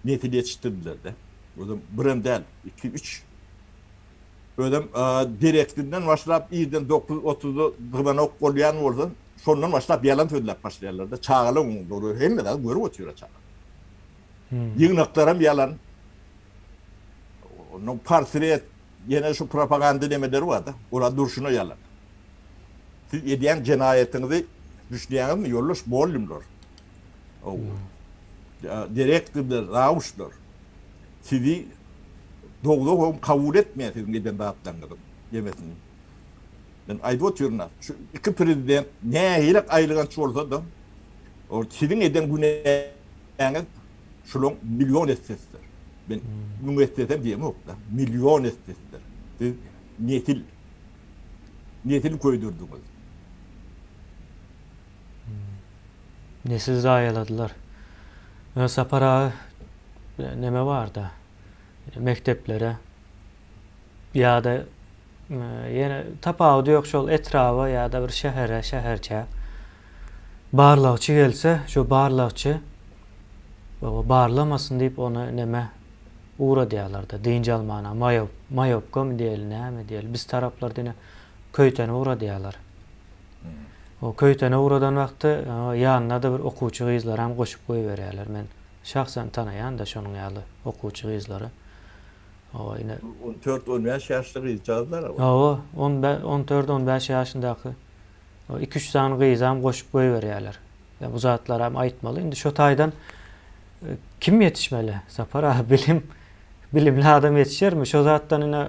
nesil ýetişdirdiler-de. Özem birem däl, iki, üç. Özem derektinden başlap irden 9.30-da zwanok bolýan bolsa, şondan başlap ýalan sözläp başlaýarlar-da. Çagalar oňa hemme zady görüp otyr çaga. Ýygnaklaram ýalan. Ondan portret, ýene şu propaganda nemeleri bar-da, olar durşuna ýalan. Siz edýän jenaýatyňyzy düşnýäňizmi, ýoldaş mollymlar? Direktorlar, zawuşlar sizi dogzagam kabul etmeýär siziň eden zatlaryňyzyň demesini. Men aýdyp otyryn, şu iki prezident nähili aýylganç bolsa-da, siziň eden günäňiz şulaň million essesidir. Men müň essesem diýemok-da, million essesidir. Siz nesil nesil köýdürdiňiz. Nesil zaýaladylar. Ýöne Sapar aga neme barda mekdeplere ýa-da ýene tapawudy ýok şol etraba ýa-da bir şähere, şäherçä barlagçy gelse, şo barlagçy barlamasyn diýip ony neme ugradýarlar-da dynç almana maýop maýopkamy diýeli näme diýeli biz taraplarda ine Köýtene ugradýarlar. O Köýtene ugradan wagty ýanyna-da bir okuwçy gyzlaram goşup goýberýärler. Men şahsen tanaýan-da şonuň ýaly okuwçy gyzlary. Hawa, ine. On dört, on bäş ýaşly gyzjagazlar-a bar. Hawa, on on dört, on bäş ýaşyndaky iki-üç sany gyzam goşup goýberýärler. Ýa bu zatlaram aýtmaly. Indi şo taýdan kim ýetişmeli? Sapar aga bilim bilimli adam ýetişermi? Şo zatdan ine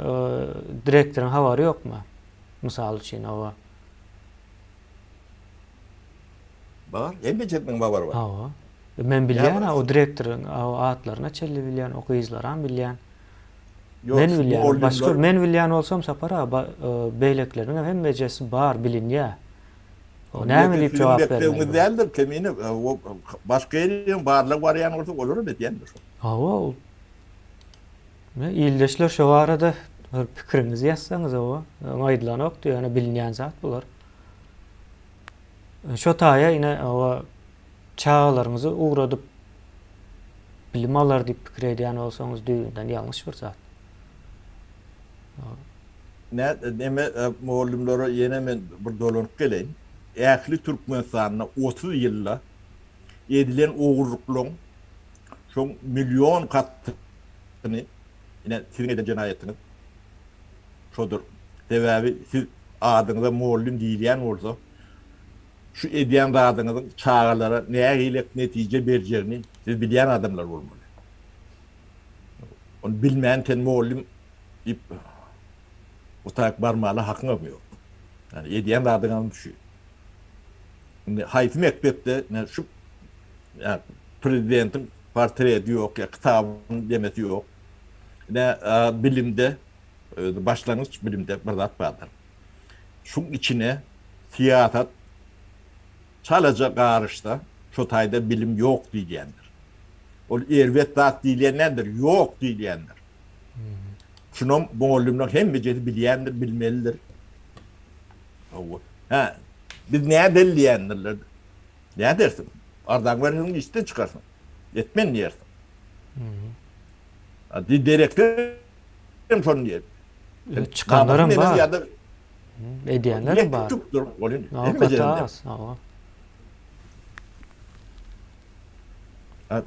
direktoryň habary ýokmy? Mysal üçin oba. Bar, hemmejesiniň habary bar. Hawa. Men bilýän o direktoryň atlaryna çenli bilýän, o gyzlaram bilýän. Men bilýän, başga men bilýän bolsam Sapar aga beýlekileriniň hem hemmejesi bar, bilinýär. O näme diýip jogap bermeli? Mekdebiňiz däldir, kemine o başga ýeriň barlag barýan bolsa olar hem edýändir şo. Hawa, ol. Ildeşler şo barada. Bir pikiriňizi ýazsaňyz oba. Öň aýdylanokdy, ýöne bilinýän zat bular. Şo taýa ine oba çagalaryňyzy ugradyp bilim alar diýip pikir edýän bolsaňyz düýbünden ýalňyş bir zat. Nä neme mugallymlara ýene men bir dolanyp geleýin. Ähli Türkmenistanda 30 ýylda edilen ogurlyklaryň şoň million gatyny ine siziň eden jenaýatyňyz şodur. Sebäbi siz adyňyza mugallym diýilýän bolsa şu edýän zadyňyzyň çagalara nähili netije berjegini siz bilýän adamlar bolmaly. Ony bilmän sen mugallym diýip o taýyk barmaly hakyňam ýok. Ýani edýän zadyňam şu. Indi haýsy mekdepde ine şu ýa prezidentiň portreti ýok ýa kitabyň demesi ýok. Ine bilimde özi başlangyç bilimde bir zat bardyr. Şuň içine syýasat çalaja garyşsa şo taýda bilim ýok diýilýändir. Ol erbet zat diýilýän däldir, ýok diýilýändir. Şunam mugallymlaryň hemmejesi bilýändir, bilmelidir. Hawa. Hä, biz nädeli diýendirler. Nädersiň? Arzaňy berseň işden çykarsyň. Etmen diýersiň. A di derekli hem şony diýer. Çykanlaram bar. Edýänlerem bar. Hawa.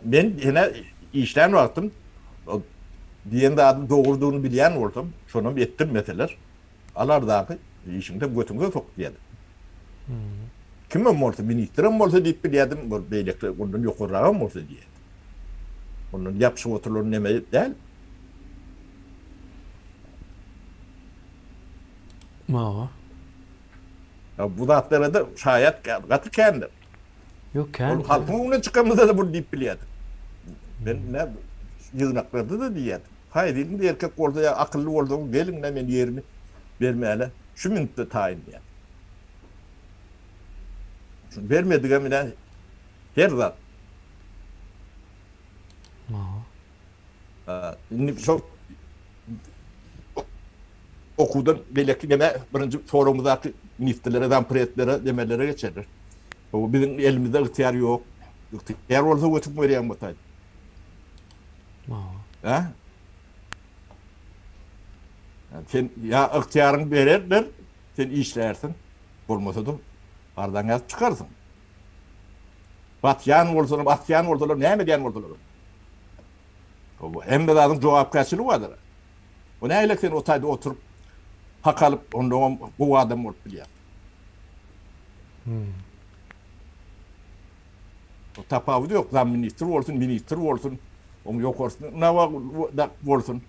Men ýene işlän wagtym diýen zadyň dogrudygyny bilýän bolsam, şonam etdirmeseler, al arzaňy, işiňde götüňize sok diýerdim. Kimem bolsa, ministrem bolsa diýip bilýärdim, bir beýleki ondan ýokarragam bolsa diýerdim. Ondan ýapyşyp oturylan neme däl. Hawa. Bu zatlara-da şaýat gaty kändir. Ýok kän. Ol halkyň öňüne çykamyzda-da bunu diýip bilýärdik. Men nä ýygnaklarda-da diýýärdim. Haýsyňyz erkek bolsa ýa akylly bolsaňyz geliň-de men ýerimi bermäne şu minutda taýyn diýýärdim. Şuny bermedigem ine her zat. Indi şo okuwdan beýleki neme birinji soragymyzdaky ministrlere, zampretlere, nemelere geçerler. Bu biziň elimizde ygtyýar ýok. Ygtyýar bolsa götürip berýän bolsaýdy. Ha? Sen ýa ygtyýaryňy bererler, sen işlärsiň. Bolmasa-da arzaňy ýazyp çykarsyň. Batýan bolsalar, asýan bolsalar, näme edýän bolsalar. Bu hemme zadyň jogapkärçiligi bardyr. O nähili sen o taýda oturyp hak alyp, ondanam gowy adam bolup bilýär. Hmm. O tapawudy ýok, zam ministr bolsun, ministr bolsun, oň ýokarsyna da bolsun.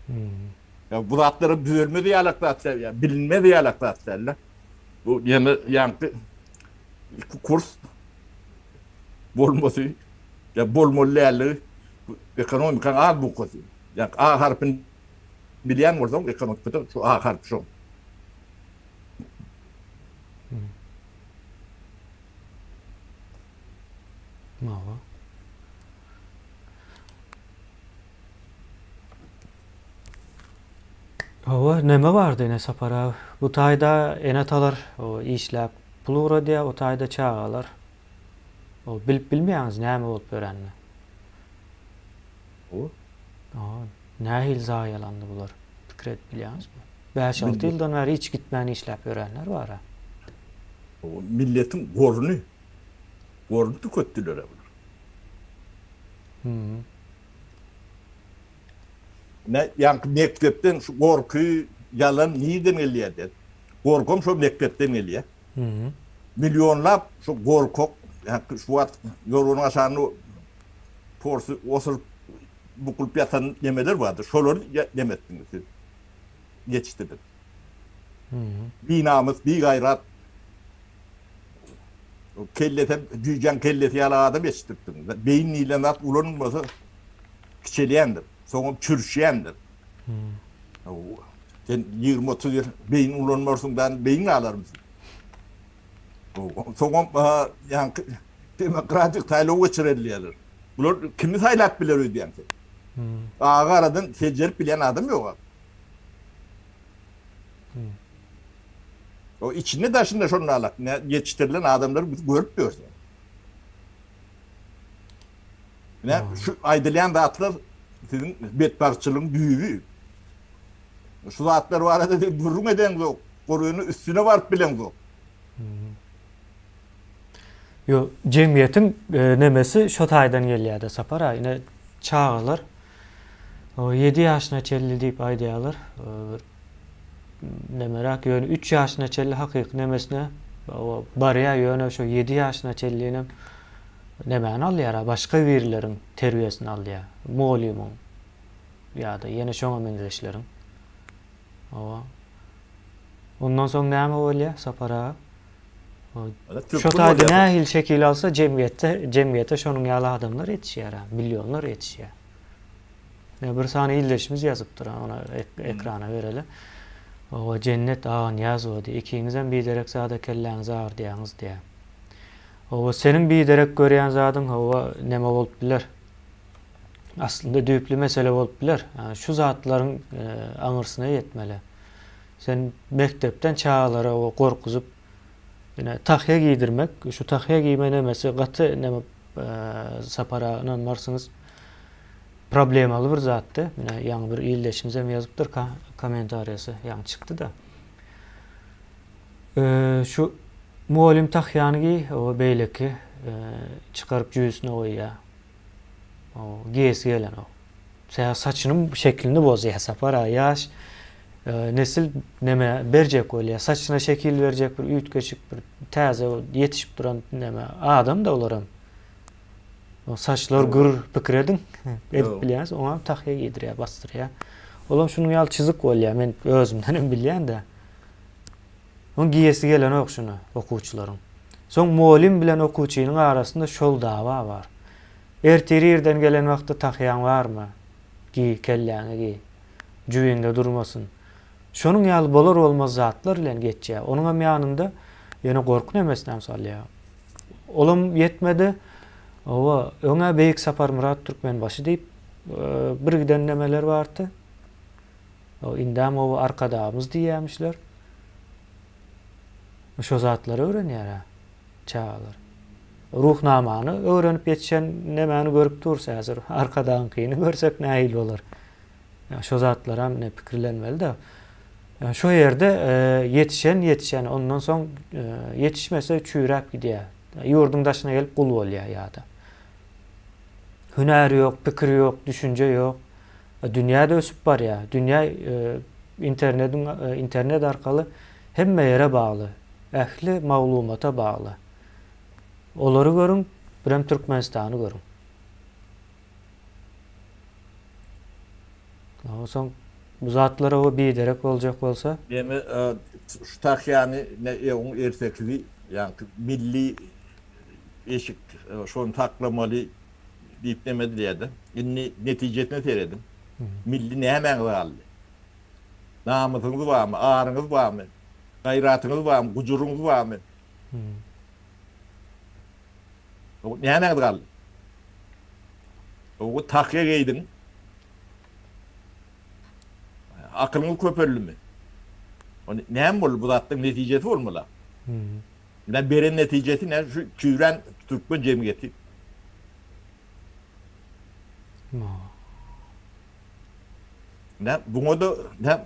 Hmm. Ya bu zatlara düzelmez ýalak zat däl, ya bilinmez ýalak zat däl. Bu ýene ýaňky kurs bolmasy ýa bolmaly dälligi bu ekonomikanyň azbukasy. Ýa A harpyny bilýän bolsaň ekonomikada şu A harpy şo. Hawa. Hawa, neme bardy ene Sapar aga? Bu taýda ene-atalar işläp pul ugradýar, o taýda çagalar. O bilip bilmeýäňiz näme bolup ýörenini. Hawa. Hawa, nähili zaýalandy bular, pikir edip bilýäňizmi? Bäş-alty ýyldan bäri hiç gitmän işläp ýörenler bar-a. Hawa, milletiň goruny, goruny tüketdiler-ä bular. Hüm. Ne, ýaňky mekdepden şu gorky, ýalan nirden gelýär diýen. Gorkam şo mekdepden gelýär. Millionlap şu gorkak, ýaňky şu wagt ýorganyň aşagynda porsy osuryp bukulyp ýatan nemeler bardy. Şolary neme etdiňiz siz? Ýetişdirdiňiz. Binamys, bigaýrat kellesem jüýjäň kellesi ýaly adam ýetişdiripdiňiz. Beýin diýlen zat ulanylmasa kiçelýändir. Soňam çürüşýändir. Sen 20-30 ýyl beýin ulanmarsyň dan beýin galarmy? Soňam ýaňky demokratik saýlaw geçireli diýerler. Bular kimi saýlap biler öýdýäň sen? Agy garadan seljerip bilýän adam ýok. O içinde daşynda şonda alak. Ne ýetişdirilen adamlary biz görüp ýörüs. Ne şu aýdylýan zatlar siziň betbagtçylygyň düýbi. Şu zatlar barada siz gürrüň edeňzok, goryny üstüne baryp bileňzok. Ýok, jemgyýetiň nemesi şo taýdan gelýär-de Sapar aga. Ine çagalar 7 ýaşyna çenli diýip aýdýarlar. Bir nemeräk ýöne 3 ýaşyna çenli hakyky nemesine barýar ýöne şo 7 ýaşyna çenlinem nemäni alýar, başga birileriň terbiýesini alýar. Mugallymyň ýa-da ýene şoňa meňzeşleriň. Hawa. Ondan soň näme bolýar Sapar aga? Şo taýda nähili şekil alsa jemgyýetde, jemgyýete şonuň ýaly adamlar ýetişýär, millionlar ýetişýär. Ýa bir sany ildeşimiz ýazypdyr, ony ekrana bereli. Owa Jennet Aganyýazowa diýýär, ikiňizem biderek zada kelläňizi agyrdýaňyz diýýär. Owa seniň biderek görýän zadyň hawa neme bolup biler? Aslynda düýpli mesele bolup biler. Şu zatlaryň aňyrsyna ýetmeli. Sen mekdepden çagalara gorkuzyp, ine tahýa giýdirmek, şu tahýa giýme nemesi gaty neme Sapar aga ynanmarsyňyz problemaly bir zatdy. Mine ýaňy bir ildeşimiz hem ýazypdyr kommentariýasy ýaňy çykdy-da. Şu mugallym tahýany giý, o beýleki çykaryp jübüsine goýýar. O geýesi gelenok. Sebäbi saçynyň şeklini bozýar Sapar aga. Ýaş nesil neme berjek bolýar. Saçyna şekil berjek bir üýtgeşik bir täze ýetişip duran neme adam-da olaram. O saçlar gür pikir ediň. Edip bilýäňiz, oňa tahýa giýdirýär, basdyrýar. Olam şunuň ýaly çyzyk bolýar. Men özümden hem bilýän-de. Oň giýesi gelenok şuny okuwçylaryň. Soň mugallym bilen okuwçynyň arasynda şol dawa bar. Ertir irden gelen wagtda tahýaň barmy? Giý, kelläňe giý. Jübiňde durmasyn. Şonuň ýaly bolar-bolmaz zatlar bilen geçýär. Onuňam ýanynda ýene gorky nemesinem salýar. Olam ýetmedi. Hawa, öň-ä Beýik Saparmyrat Türkmenbaşy diýip, birgiden nemeler bardy. Indem oba Arkadagymyz diýýärmişler. Şo zatlary öwrenýär-ä çagalar. Ruhnamany öwrenip ýetişen nemäni görüp durus häzir. Arkadagyňkyny görsek nähili bolar? Şo zatlaram ine pikirlenmeli-de. Şo ýerde ýetişen ýetişen, ondan soň ýetişmese çüýräp gidýär. Ýurduň daşyna gelip gul bolýar ýa-da. Hünär ýok, pikir ýok, düşünje ýok. Dünýä-de ösüp barýar. Dünýä internediň internet arkaly hemme ýere bagly. Ähli maglumata bagly. Olary görüň, birem Türkmenistany görüň. Onsoň bu zatlar oba biderek boljak bolsa. Neme şu tahýany ne oň ertekisi ýaňky milli eşik şony saklamaly diýip neme edilýärdi. Indi netijesine serediň. Milli nämäňiz galdy? Namysyňyz barmy, aryňyz barmy, gaýratyňyz barmy, gujuryňyz barmy? Nämäňiz galdy? Oňa tahýa geýdiň. Akylyňyz köpeldimi? Ony näme boldy? Bu zatlaryň netijesi bolmaly. Ine beren netijesi ne şu çüýrän türkmen jemgyýeti. Ne buňa da ne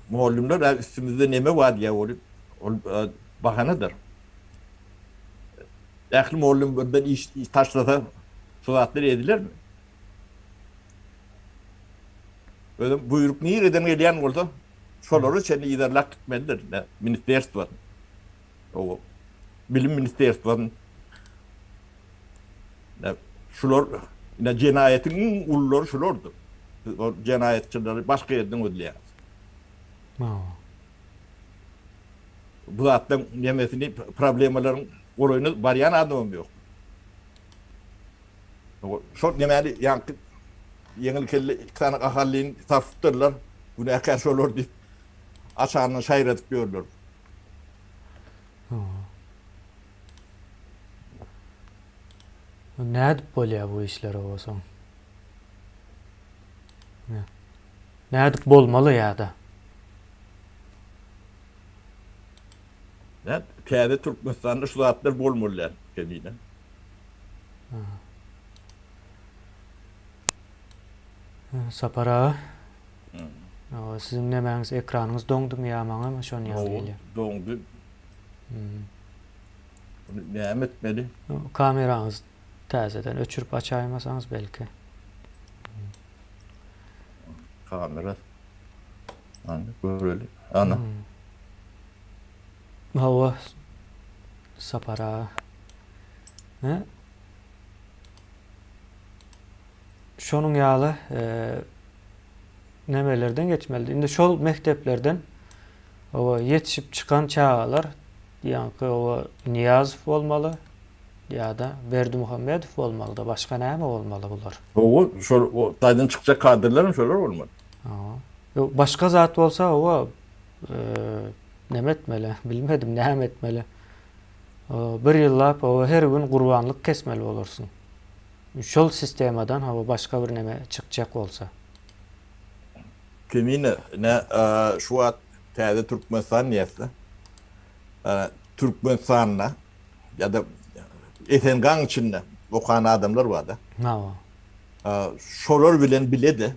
mugallymlar ha üstümizde neme bar diýýär ol ol e, bahanadyr. Ähli mugallym birden iş, iş taşlasa şu zatlar edilermi? Özüm buýruk nireden gelýän bolsa şolara çenli yzarlap gitmelidir. Ne ministerstwo. O bilim ministerstwonyň şular ine jenaýatyň iň ululary şulardyr. Siz o jenaýatçylary başga ýerden gözleýäňiz. Bu zatlaryň nemesini problemalaryň golaýyna barýan adamam ýok. Şol nemäni ýaňky ýeňil kelle iki sany gaharlyny tapypdyrlar. Günäkär şolar diýip aşagyndan şaýradyp ýörler. Nädip bolýar bu işler owasoň? Nädip bolmaly ýa-da? Nädip? Täze Türkmenistanda şu zatlar bolmaly däl, Kemine. Sapar aga. Siziň nemäňiz ekranyňyz doňdumy ýa maňamy şony ýaly gelýär. Doňdy. Muny näme etmeli? Kameraňyzy täzeden öçürip açaýmasaňyz belki. Kamera. Ana göreli. Ana. Hawa. Sapar aga. He? Şonuň ýaly nemelerden geçmelidi. Indi şol mekdeplerden oba ýetişip çykan çagalar ýaňky oba Nyýazow bolmaly ýa-da Berdimuhamedow bolmaly-da, başga näme bolmaly bular? Hawa, şol o taýdan çykjak kadrlar hem şolar bolmaly. Hawa. Ýok, başga zat bolsa hawa, neme etmeli, bilmedim näme etmeli. Bir ýyllap hawa her gün gurbanlyk kesmeli bolarsyň. Şol sistemadan hawa başga bir neme çykjak bolsa. Kemine ine şu wagt täze Türkmenistan diýýäsda. Türkmenistanda ýa-da SNG-nyň içinde okan adamlar barda. Hawa. Şolar bilen bile-de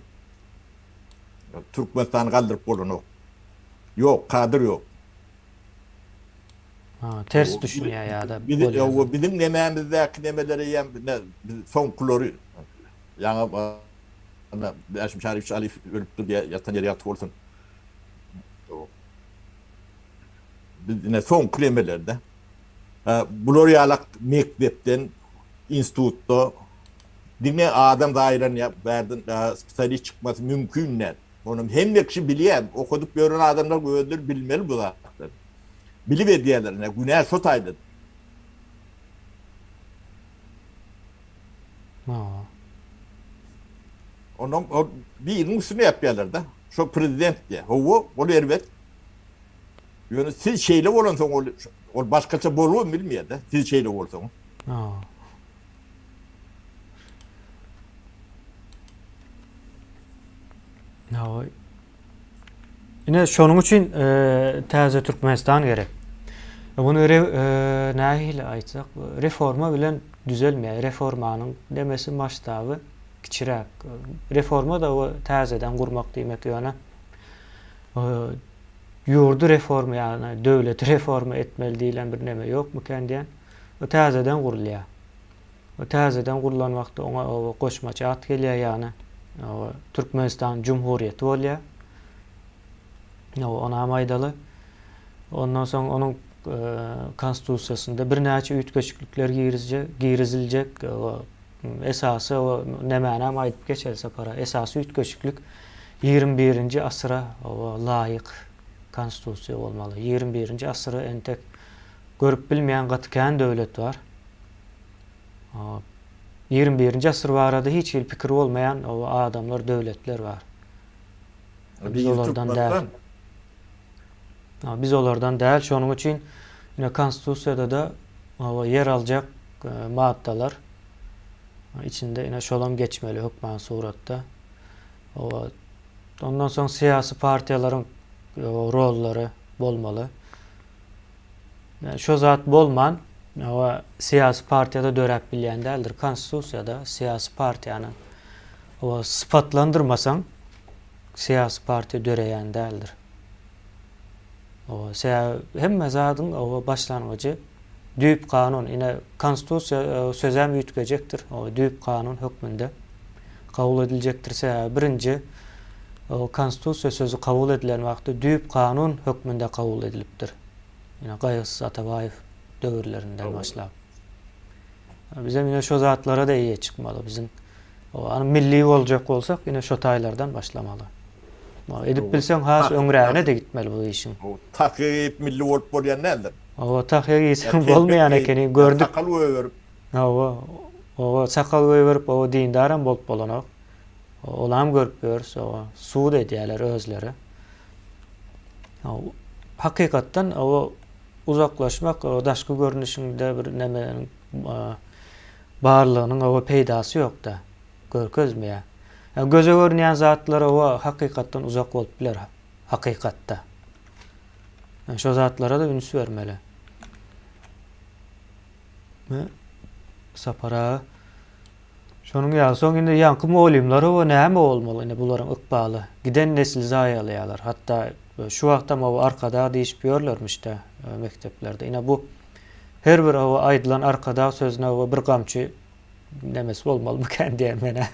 Türkmenistany galdyryp bolanok. Ýok, kadr ýok. Ha, ters düşünýär ýa-da bolýar. Biziň nemämizdäki nemeleri hem soňkulary ýaňy Bäşim Şaryýewiç Alyýew ölüpdir diýýär, ýatan ýeri ýagty bolsun. Biz ine soňky nemelerde bular ýalak mekdepden, institutda diňe adam zaýalanýar, bärden spesialist çykmasy mümkin däl. Onam hemme kişi bilýär, okadyp ýören adamlar özleri bilmeli bu zatlary. Bilip edýärler, ine günä şo taýda. Hawa. Onam o biriniň üstüne ýapýarlar-da. Şo prezident diýýär. Hawa, ol erbet. Ýöne siz şeýle bolansoň ol ol başgaça bolubam bilmeýär-de, siz şeýle bolsaňyz. Hawa. Hawa. Ine şonuň üçin täze Türkmenistan gerek. Muny nähili aýtsak, reforma bilen düzelmeýär. Reformanyň demesi masştaby kiçiräk. Reforma da o täzeden gurmak diýmek ýöne ýurdy reforma ýagny döwleti reforma etmeli diýlen bir neme ýokmykan diýen. O täzeden gurulýar. O täzeden gurlan wagtda oňa oba goşmaça at gelýär, ýagny oba Türkmenistan Jumhuriýeti bolýar. Oba onam aýdaly. Ondan soň onuň konstitusiýasynda birnäçe üýtgeşiklikler girizjek, giriziljek. Oba esasy oba nämänem aýdyp geçeli sapara. Esasy üýtgeşiklik 21-nji asyra oba laýyk konstitusiýa bolmaly. 21-nji asyra entek görüp bilmeýän gaty kän döwlet bar. 21-nji asyr barada hiç hili pikiri bolmaýan adamlar, döwletler bar. Biz olardan däl. Biz olardan däl. Şonuň üçin ine konstitusiýada-da ýer aljak maddalar içinde ine şolam geçmeli hökman suratda. Ondan soň syýasy partiýalaryň rollary bolmaly. Şo zat bolman, hawa, syýasy partiýada döräp bilýän däldir. Konstitusiýada syýasy partiýany hawa sypatlandyrmasaň, syýasy partiýa döreýän däldir. Hawa, sebäbi hemme zadyň hawa başlangyjy düýp kanun. Ine, konstitusiýa sözem üýtgejekdir. Hawa, düýp kanun hökmünde kabul ediljekdir. Sebäbi birinji konstitusiýa sözi kabul edilen wagtda düýp kanun hökmünde kabul edilipdir. Ine Gaýgysyz Atabaýew döwürlerinden başlap. Bizem ine şo zatlara-da eýe çykmaly. Biziň ony milli boljak bolsak, ine şo taýlardan başlamaly. Edip bilseň has öňrägine-de gitmeli bu işiň. Tahýa geýip milli bolup bolýan däldir. Hawa, tahýa geýseň bolmaýan ekeni, gördük. Sakal goýberip. Hawa, hawa, sakal goýberip, hawa, dindaram bolup bolanok. Olam görüp ýörüs, hawa, sud edýärler özleri. Hakykatdan o uzaklaşmak, o daşky görnüşiňde bir nemeniň barlygynyň o peýdasy ýok-da, görkezmeýär. Göze görünýän zatlar owa hakykatdan uzak bolup biler hakykatda. Şo zatlara-da üns bermeli. Sapar aga. Şonuň ýaly soň indi ýaňky mugallymlar owa näme bolmaly indi bularyň ykbaly. Giden nesli zaýalaýarlar. Hatda şu wagtam owa arkadag diýişip ýörlermiş-dä mekdeplerde. Ine bu her bir owa aýdylan arkadag sözüne owa bir gamçy nemesi bolmalymykan diýen men-ä.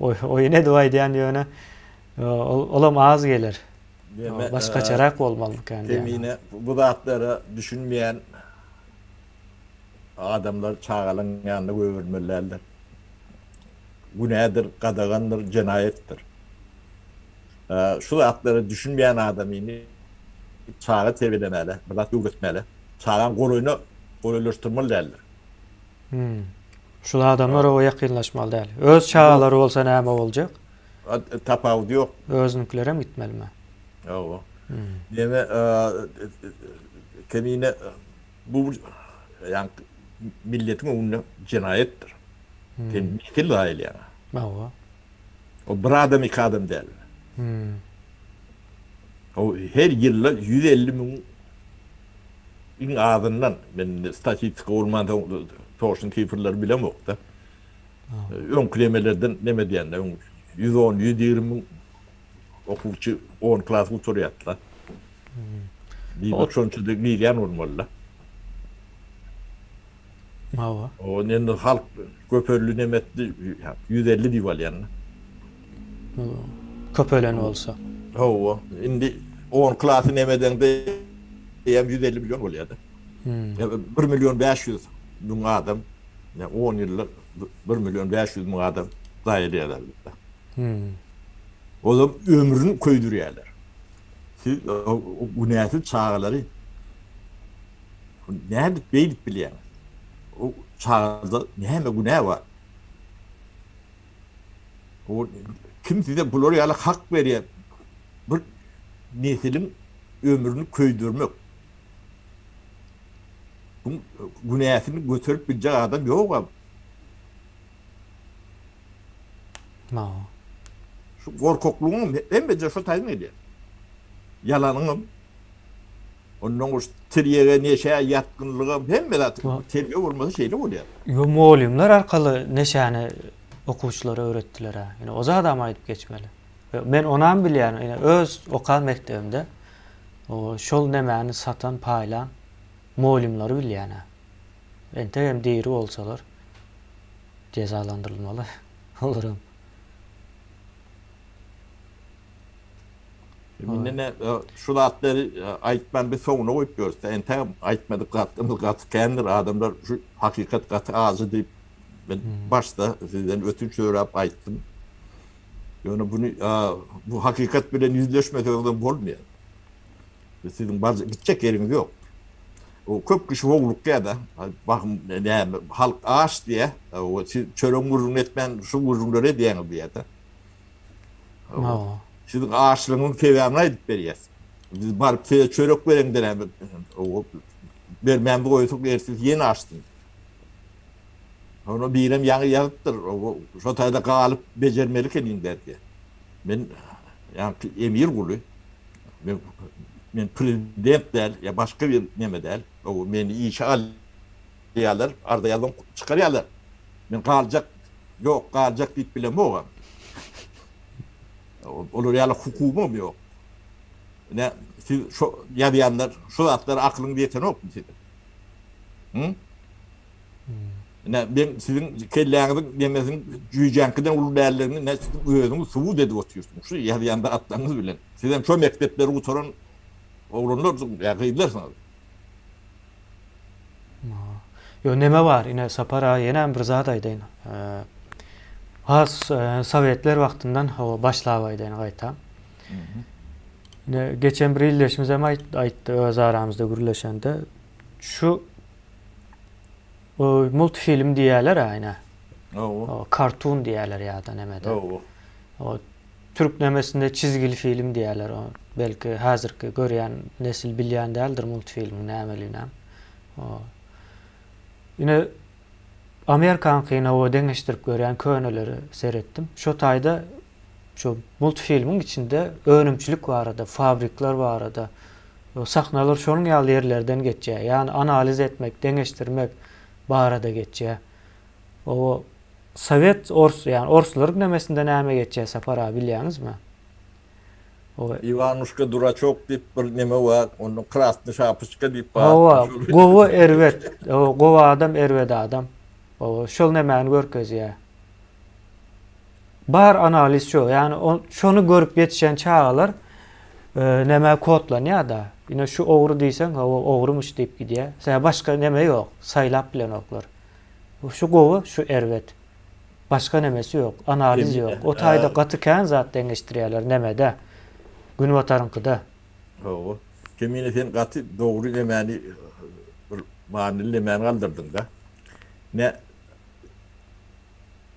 Oýun edip aýdýan ýöne olam az geler. Başgaçarak bolmalymykan diýen. Kemine bu zatlara düşünmeýän Adamlar çagalaň ýanyna goýberilmeli däldir. Günädir, gadagandyr, jenaýatdyr. Şu zatlara düşünmeýän adamyny çaga terbiýelemäle, bir zat öwretmäle, çagaň golaýyna golaýlaşdyrmaly däldir. Hmm. Şul adamlar oňa ýakynlaşmaly däl. Öz çagalary bolsa näme boljak? Tapawudy ýok. Özüniňkilerem gitmelimi? Hawa. Näme, kemine Bu ýaňky milletiň öňünde jenaýatdyr. Sen nesil zaýalaýaň. Hawa. O bir adam iki adam däl. Hmm. O her ýylda 150 müň iň azyndan men statistika bolmansoň toşun sifrleri bilemok-da. Öňki nemelerden neme diýende öň 110 120 müň okuwçy 10 klas gutarýardy-da. Diýmek şonça-da girýän bolmaly-da. Hawa. O indi halk köpeldi neme etdi 150 diýip alýan. Köpelen bolsa. Hawa. Indi 10 klasy neme edeňde eýýäm 150 million bolýar-da. 1 million 500 müň adam 10 ýylda 1 million 500 müň adam zaýa edýärler. Olam ömrüni köýdürýärler. Siz günäsiz çagalary nädip beýdip bilýäňiz? O çagada näme günä bar? O kim size bular ýaly hak berýär? Bir nesiliň ömrüni köýdürmek. Bu günäsini göterip biljek adam ýok. Şu gorkaklygyňam hemmeje şo taýdan gelýär. Ýalanyňam ondan goş tirýege, neşä ýatgynlygam hemme zat terbiýe bolmasa şeýle bolýar. Ýo mugallymlar arkaly neşäni okuwçylara öwretdiler-ä. Ine o zadam aýdyp geçmeli. Men onam bilýän, ine öz okan mekdebimde şol nemäni satan, paýlan mugallymlary bilýän-ä. Entegem diri bolsalar jezalandyrylmaly olaram. Indi ne şu zatlary aýtman biz soňuna goýup ýörüs. Entegem aýtmadyk zatlarymyz gaty kändir. Adamlar şu hakykat gaty ajy diýip men başda sizden ötünç sorap aýtdym. Ýöne buny bu hakykat bilen ýüzleşmeseňizem bolmaýar. Siziň barjak gitjek ýeriňiz ýok. O köp kişi howlukýar-da, bakym näme halk aç diýýär. O siz çöregiň gürrüňini etmän şu gürrüňleri edýäňiz diýýär-de. Siziň açlygyňyzyň sebäbini aýdyp berýäs. Biz baryp size çörek bereňde näme bermän goýsak ertir ýene açsyň. Onda birem ýaňy ýazypdyr. Şo taýda galyp bejermeli ekeniň diýýär. Men ýaňky emir guly. Men men prezident däl ýa başga bir neme däl. O meni işe alýarlar, arza ýazan çykarýarlar. Men galjak, ýok, galjak diýip bilemogam. Olar ýaly hukugym ýok. Ine, siz şo ýazýanlar, şu zatlara akylyňyz ýetenokmy siziň? Hı? Ine, men siziň kelläňiziň nemesiniň jüýjäňkiden uly däldigini ine siziň özüňiz subut edip otyrsyňyz şu ýazýan zatlaryňyz bilen. Sizem şo mekdepleri gutaran oglanlarsyňyz ýa gyzlarsyňyz. Ýo neme bar, ine Sapar aga ýenem bir zat aýdaýyn. Has sowetler wagtyndan hawa başlap aýdaýyn gaýtam. Ine geçen bir ildeşimiz hem aýtdy öz aramyzda gürleşende. Şu multfilm diýýärler aýna. Hawa. Kartun diýýärler ýa-da nemede. Hawa. O türk nemesinde çizgili film diýýärler. O belki häzirki görýän nesil bilýän däldir multfilmiň nämeliginem. O Ine Amerikaňkyny hawa deňeşdirip görýän köneleri seretdim. Şo taýda. Şu multfilmiň içinde önümçilik barada, fabrikler barada, sahnalar şonuň ýaly ýerlerden geçýär. Ýagny analiz etmek, deňeşdirmek barada geçýär. O sowet ors, ýagny orslaryň nemesinde näme geçýär Sapar aga bilýäňizmi? O Iwanuşka duraçok diýip bir neme bar, onda Krasny şapoçka diýip bar. Hawa, gowy erbet, gowy adam erbet adam. Hawa, şol nemäni görkezýär. Bar analiz şo. Ýagny şony görüp ýetişen çagalar nämä kodlanýar-da. Ine şu ogry diýseň, hawa ogrumyş diýip gidýär. Sebäbi başga neme ýok, saýlap bilenoklar. Şu gowy, şu erbet. Başga nemesi ýok, analiz ýok. O taýda gaty kän zat deňeşdirýärler nemede, günbataryňkyda. Hawa. Kemine sen gaty dogry nemäni bir manyly nemäni galdyrdyň-da. Ne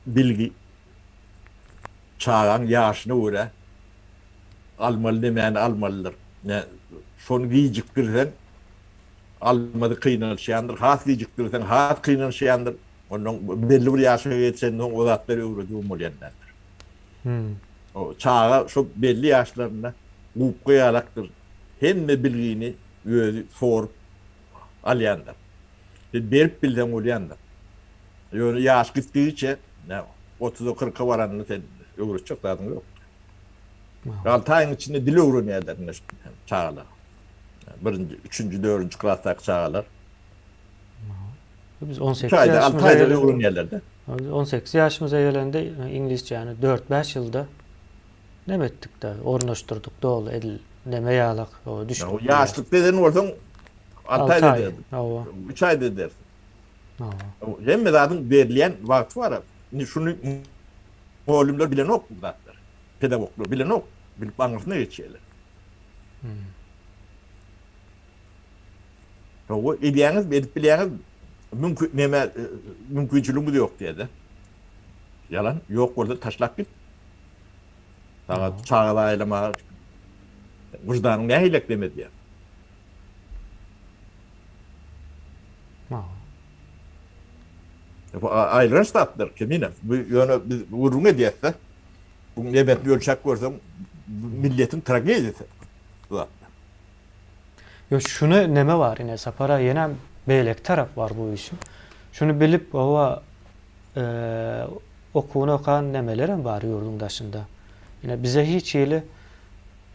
bilgi çagaň ýaşyna görä almaly nemäni almalydyr. Ne şony gijikdirseň almady kynanyşýandyr, has gijikdirseň has kynanyşýandyr. Ondan belli bir ýaşa geçenden soň o zatlary öwredibem bolýan däldir. O çaga şo belli ýaşlarynda gubka ýalakdyr. Hemme bilgini özi sorup alýandyr. Sen berip bilseň bolýandyr. Ýöne ýaş gitdigiçe, otuza, kyrka baranda sen öwretjek zadyň ýokdur. Alty aýyň içinde dil öwrenýärler ine çagalar. Birinji, üçünji, dördünji klasdaky çagalar. Biz 18 ýaşymyza aýda öwrenýärler-de. Biz 18 ýaşymyza gelende iňlisçäni 4-5 ýylda neme etdik-de, ornaşdyrdyk doly edil neme ýalak, düşdük. Ýaşlykda eden bolsaň 6 aýda ederdiň. Hawa. 3 aýda edersiň. Hawa. Hemme zadyň berilýän wagty bar. Indi şuny mugallymlar bilenok bu zatlary. Pedagoglar bilenok. Bilip aňyrsyna geçýärler. Hawa, edýäňizmi, edip bilýäňizmi? Mümkin, neme, mümkinçiligimiz ýok diýýär-de. Ýalan, ýok bolsa taşlap git. Saňa çaga zaýalamaga wyždanyň nähilek dem edýär? Bu aýylganç zatlar, Kemine. Bu ýöne biz gürrüň edýäs-de. Bu nebetini ölçäp görseň, milletiň tragediýasy bu zatlar. Ýok, şuny neme bar ine Sapar aga ýenem beýleki tarap bar bu işiň. Şuny bilip hawa okuwyny okan nemelerem bar ýurduň daşynda. Ine bize hiç hili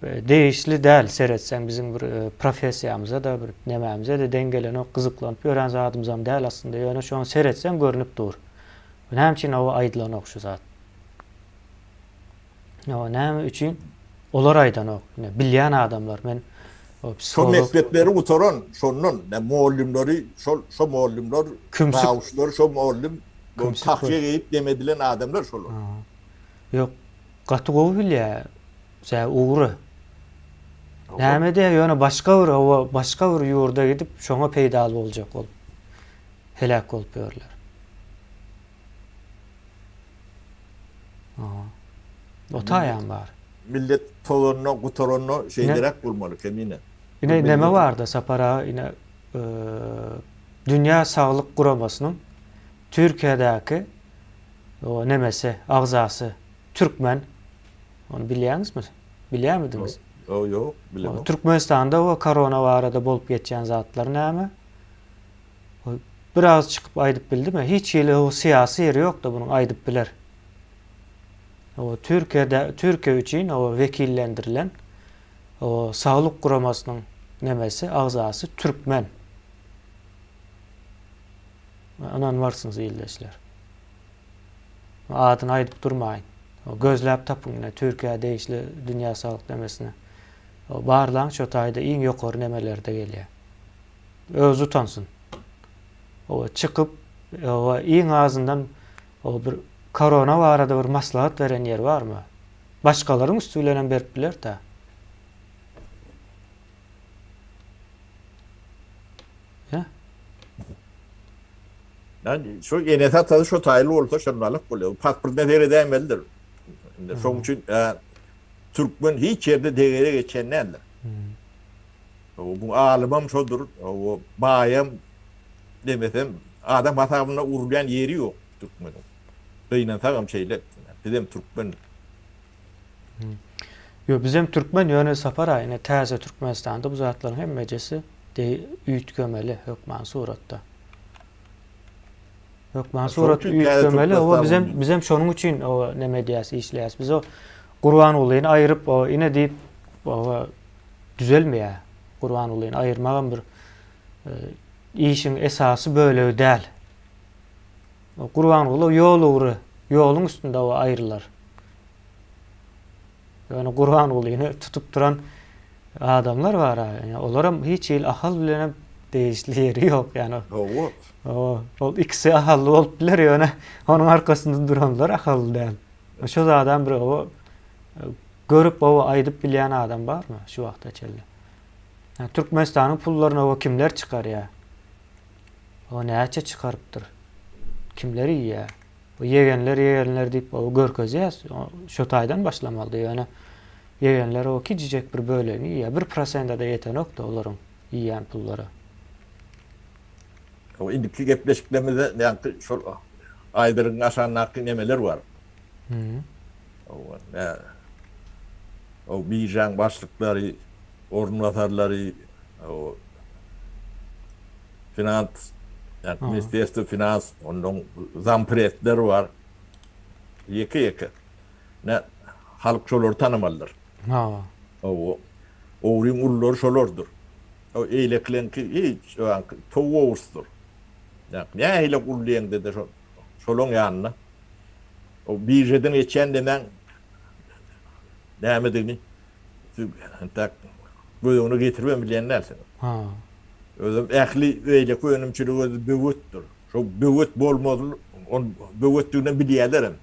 degişli däl seretseň biziň bir professiýamyza-da bir nemämize-de deň gelenok gyzyklanyp ýören zadymyzam däl aslynda ýöne şoňa seretseň görnüp dur. Näme üçin hawa aýdylanok şu zat. Ýa näme üçin olar aýdanok. Ine bilýän adamlar men Şo mekdepleri gutaran şondan ne mugallymlary şol şo mugallymlar zawuçlary şo mugallym tahýa geýip neme edilen adamlar şolar. Ýok gaty gowy bilýär sä ugry. Näme edýär ýöne başga bir hawa başga bir ýurda gidip şoňa peýdaly boljak bolup heläk bolup ýörler. O taýam bar. Millet tozanda gutaranda şeýleräk bolmaly Kemine. Ine neme barda Sapar aga ine Dünýä Saglyk Guramasynyň Türkiýedäki o nemesi agzasy türkmen ony bilýäňizmi? Bilýärmidiňiz? Ýok, ýok, bilemok. Türkmenistanda o korona barada bolup geçýän zatlar näme? Biraz çykyp aýdyp bildimi? Hiç hili o syýasy ýeri ýokda bunuň aýdyp biler. O Türkiýede Türkiýe üçin o wekillendirilen o saglyk guramasynyň nemesi agzasy türkmen. Ynanmarsyňyz ildeşler. Adyny aýdyp durmaýyn. O gözläp tapyň ine Türkiýä degişli dünýä saglyk nemesini. O barlaň şo taýda iň ýokary nemelerde gelýär. Özi utansyn. Oba çykyp, oba iň azyndan o bir korona barada bir maslahat beren ýeri barmy? Başgalaryň üsti bilen hem berip biler ta. Ýa? Yani şu enesi atasy şu taýly bolsa şondalyk bolýar. Pasportyna seredäýmelidir. Indi şoň üçin e, türkmen hiç ýerde degere geçen däldir. Bu alymam şodur, o baýam demesem adam hasabynda urulýan ýeri ýok türkmeniň. Gynansagam şeýle. Bizem türkmen. Ýok bizem türkmen ýöne Sapar aga ine täze Türkmenistanda bu zatlaryň hemmejesi deý üýtgemeli hökman suratda. Hökman suratda üýtgemeli oba bizem bizem şonuň üçin oba neme edýäs işleýäs. Biz o Gurbangulyny aýyryp o ine diýip oba düzelmeýär. Gurbangulyny aýyrmagam bir e, işiň esasy bölegi däl. Gurbanguly ýol ugry ýoluň üstünde o aýrylar. Ýöne Gurbangulyny tutup duran adamlar bar-a. Ýani olaram hiç hili Ahal bilenem degişli ýeri ýok. Ýani Hawa. Hawa. Ol ikisi ahally bolup biler, ýöne onuň arkasynda duranlar ahally däl. Şo zadam bir o görüp o aýdyp bilýän adam barmy şu wagta çenli? Türkmenistanyň pullaryny o kimler çykarýar? O näçe çykarypdyr? Kimler iýýär? Bu ýegenler ýegenler diýip o görkezýäs. Şo taýdan başlamalydy. Ýöne ýegenler o kiçijek bir bölegini iýýär. Bir prosente-de ýetenok-da olaryň iýýän pullary. O indiki gepleşiklerimizde ýaňky şol aýdyrygyň aşagyndaky nemeler bar. O biržaň başlyklary, orunbasarlary, o finans, ýagny Ministerstwo finans, ondan zampredler bar. Ýeke-ýeke. Ne halk şolary tanamalydyr. Ha. O ogryň ululary şolardyr. O eýlekileňki hiç towuk ogrusdyr. Ýagny nähili uly diýeňde-de şol şolaň ýanynda. O biržeden geçýän nemäň nämedigini siz entäk göz öňüne getiribem bilýän dälsiňiz. Ha. Özem ähli beýleki önümçilik özi böwetdir. Şo böwet bolmazly, on böwetdiginem bilýärlerem.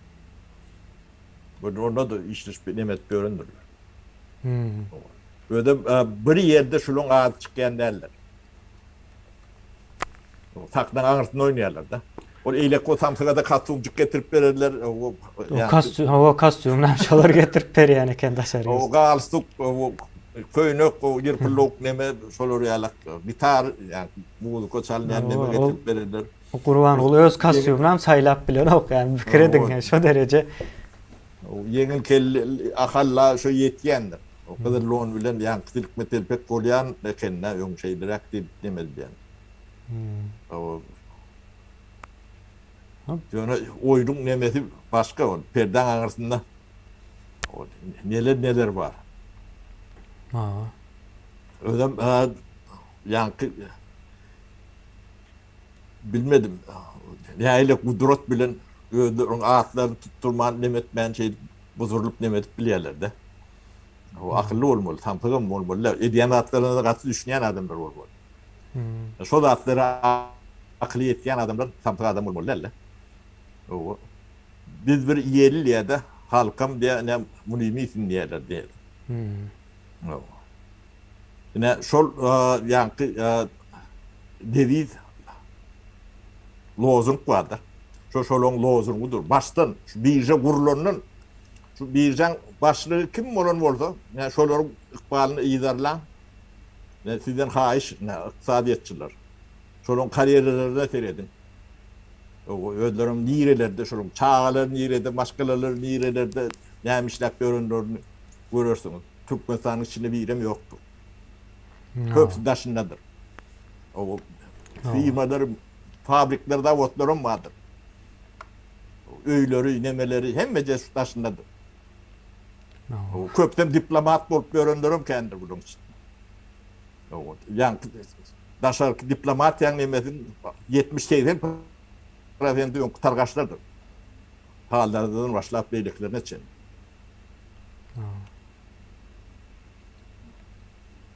Onda-da işleşip neme edip ýörendirler. Hmm. Özem bir ýerde şulaň ady çykýan däldir. Sahnanyň aňyrsynda oýnaýarlar-da. Ol eýleki o samsyga-da kostýumjyk getirip bererler. O kostýum, hawa kostýumam şolar getirip berýän eken daşary ýurt. O galstuk, o köýnek, o ýyrpylluk neme şolar ýalak gitar, ýa muzika çalynýan neme getirip bererler. Gurbanguly öz kostýumynam saýlap bilenok, ýani pikir ediň, şo dereje. Ýeňil kelli ahalla şo ýetýändir. O gyzyl lon bilen ýaňky silkme telpek bolýan eken-dä öň şeýleräk diýip neme edilýän. Ýöne oýnuň nemesi başga ol perdäň aňyrsynda neler neler bar. Özem ýaňky bilmedim nähili gudrat bilen özleriniň atlaryny tutdurman neme etmän şeýdip buzurylyp neme edip bilýärler-de. O akylly bolmaly, samsygam bolmaly däl. Edýän zatlaryna-da gaty düşünýän adamlar bolmaly. Şo zatlara akyly ýetýän adamlar samsyk adam bolmaly däl-de. Hawa. Biz bir iýeli diýýär-de, halkam diýýär, ine muny iýsin diýýärler diýýär. Hawa. Ine şol ýaňky dewiz lozung bardyr. Şo şolaň lozungydyr. Başdan şu birža gurlandan şu biržaň başlygy kim bolan bolsa, ine şolaryň ykbalyny yzarlaň. Ine sizden haýyş, ine ykdysadyýetçiler. Şolaryň karýeralaryna serediň. Özlerem nirelerde, şolaryň çagalary nirede, maşgalalary nirelerde, näme işläp ýörenlerini görersiňiz. Türkmenistanyň içinde birem ýokdur. Köpüsi daşyndadyr. O firmalar, fabrikler, zawodlaram bardyr. Öýleri, nemeleri hemmejesi şu daşyndadyr. Köpden diplomat bolup ýörenlerem kändir bularyň içinde. Ýaňky daşarky diplomatiýaň nemesiniň 70-80 prosenti öňki targaçlardyr. Hallardan başlap beýlekilerine çenli.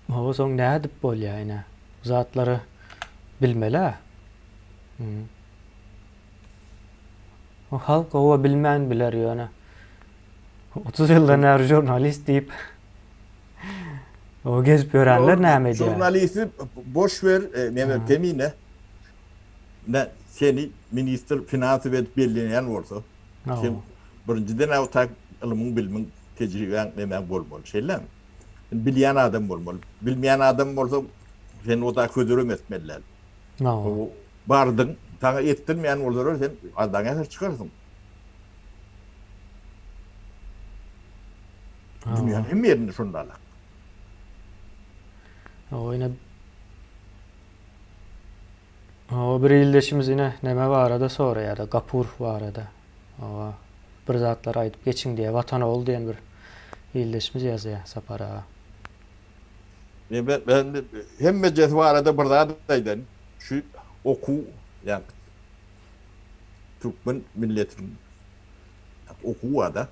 Hawa soň nädip bolýa ine. Bu zatlary bilmeli-ä. O halk gowa bilmän biler ýöne. 30 ýyldan bäri žurnalist diýip o gezip ýörenler näme edýär? Žurnalisti boş ber, e, neme kemine. Ne seni ministr finansow edip bellenýän bolsa, sen birinjiden o tak ylmyň, bilimiň, tejribäň nemäň bolmaly, şeýlemi? Sen bilýän adam bolmaly. Bilmeýän adam bolsa sen o tak hödürem etmeli däl. Bardyň, saňa etdirmeýän bolsalar sen aldaň ýaşar çykarsyň. Dünýäniň hemme ýerinde şonda alak. Hawa ine Hawa bir ildeşimiz ine neme barada soraýar-da, Gapurow barada. Hawa bir zatlar aýdyp geçiň diýýär. Watan ogul diýen bir ildeşimiz ýazýar Sapar aga. Ben, ben hemmejesi barada bir zat aýdaýyn. Şu okuw, ýa türkmen milletiniň okuwy bar-da,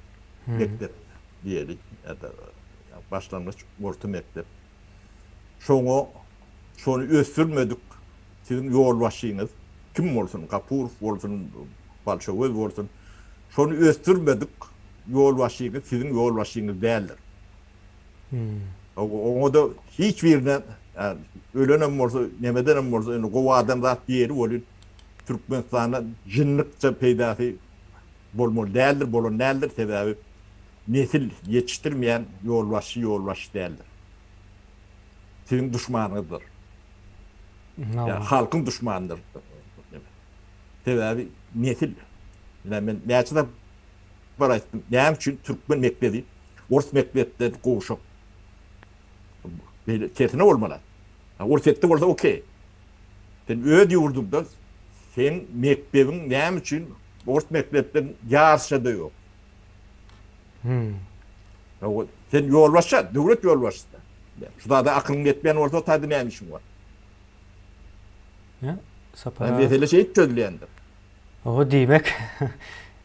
mekdep diýeli, ýa-da başlangyç, orta mekdep. Şoňa şony ösdürmedik siziň ýolbaşçyňyz kim bolsun, Gapurow bolsun, Balçagöz bolsun, şony ösdürmedik ýolbaşçyňyz siziň ýolbaşçyňyz däldir. Oňa-da hiç birine ölenem bolsa, nemedenem bolsa, indi gowy adam zat diýeli welin, Türkmenistanda jynlykça peýdasy bolmaly däldir, bolan däldir, sebäbi nesil ýetişdirmeýän ýolbaşçy ýolbaşçy däldir. Siziň duşmanyňyzdyr. Ýa halkyň duşmanydyr. Sebäbi nesil. Ine men näçe sapar aýtdym, näme üçin türkmen mekdebi ors mekdepden gowşak? Beýle tersine bolmaly. Orsýetde bolsa okey. Sen öz ýurduňda seň mekdebiň näme üçin ors mekdepden ýaryşa-da ýok? Hmm. Sen ýolbaşçy, döwlet ýolbaşçysy. Şu zada akylyň ýetmeýän bolsa, o taýda näme işiň bar? Ýa, Sapar aga. Mesele şeýdip çözülýändir. Oho, diýmek,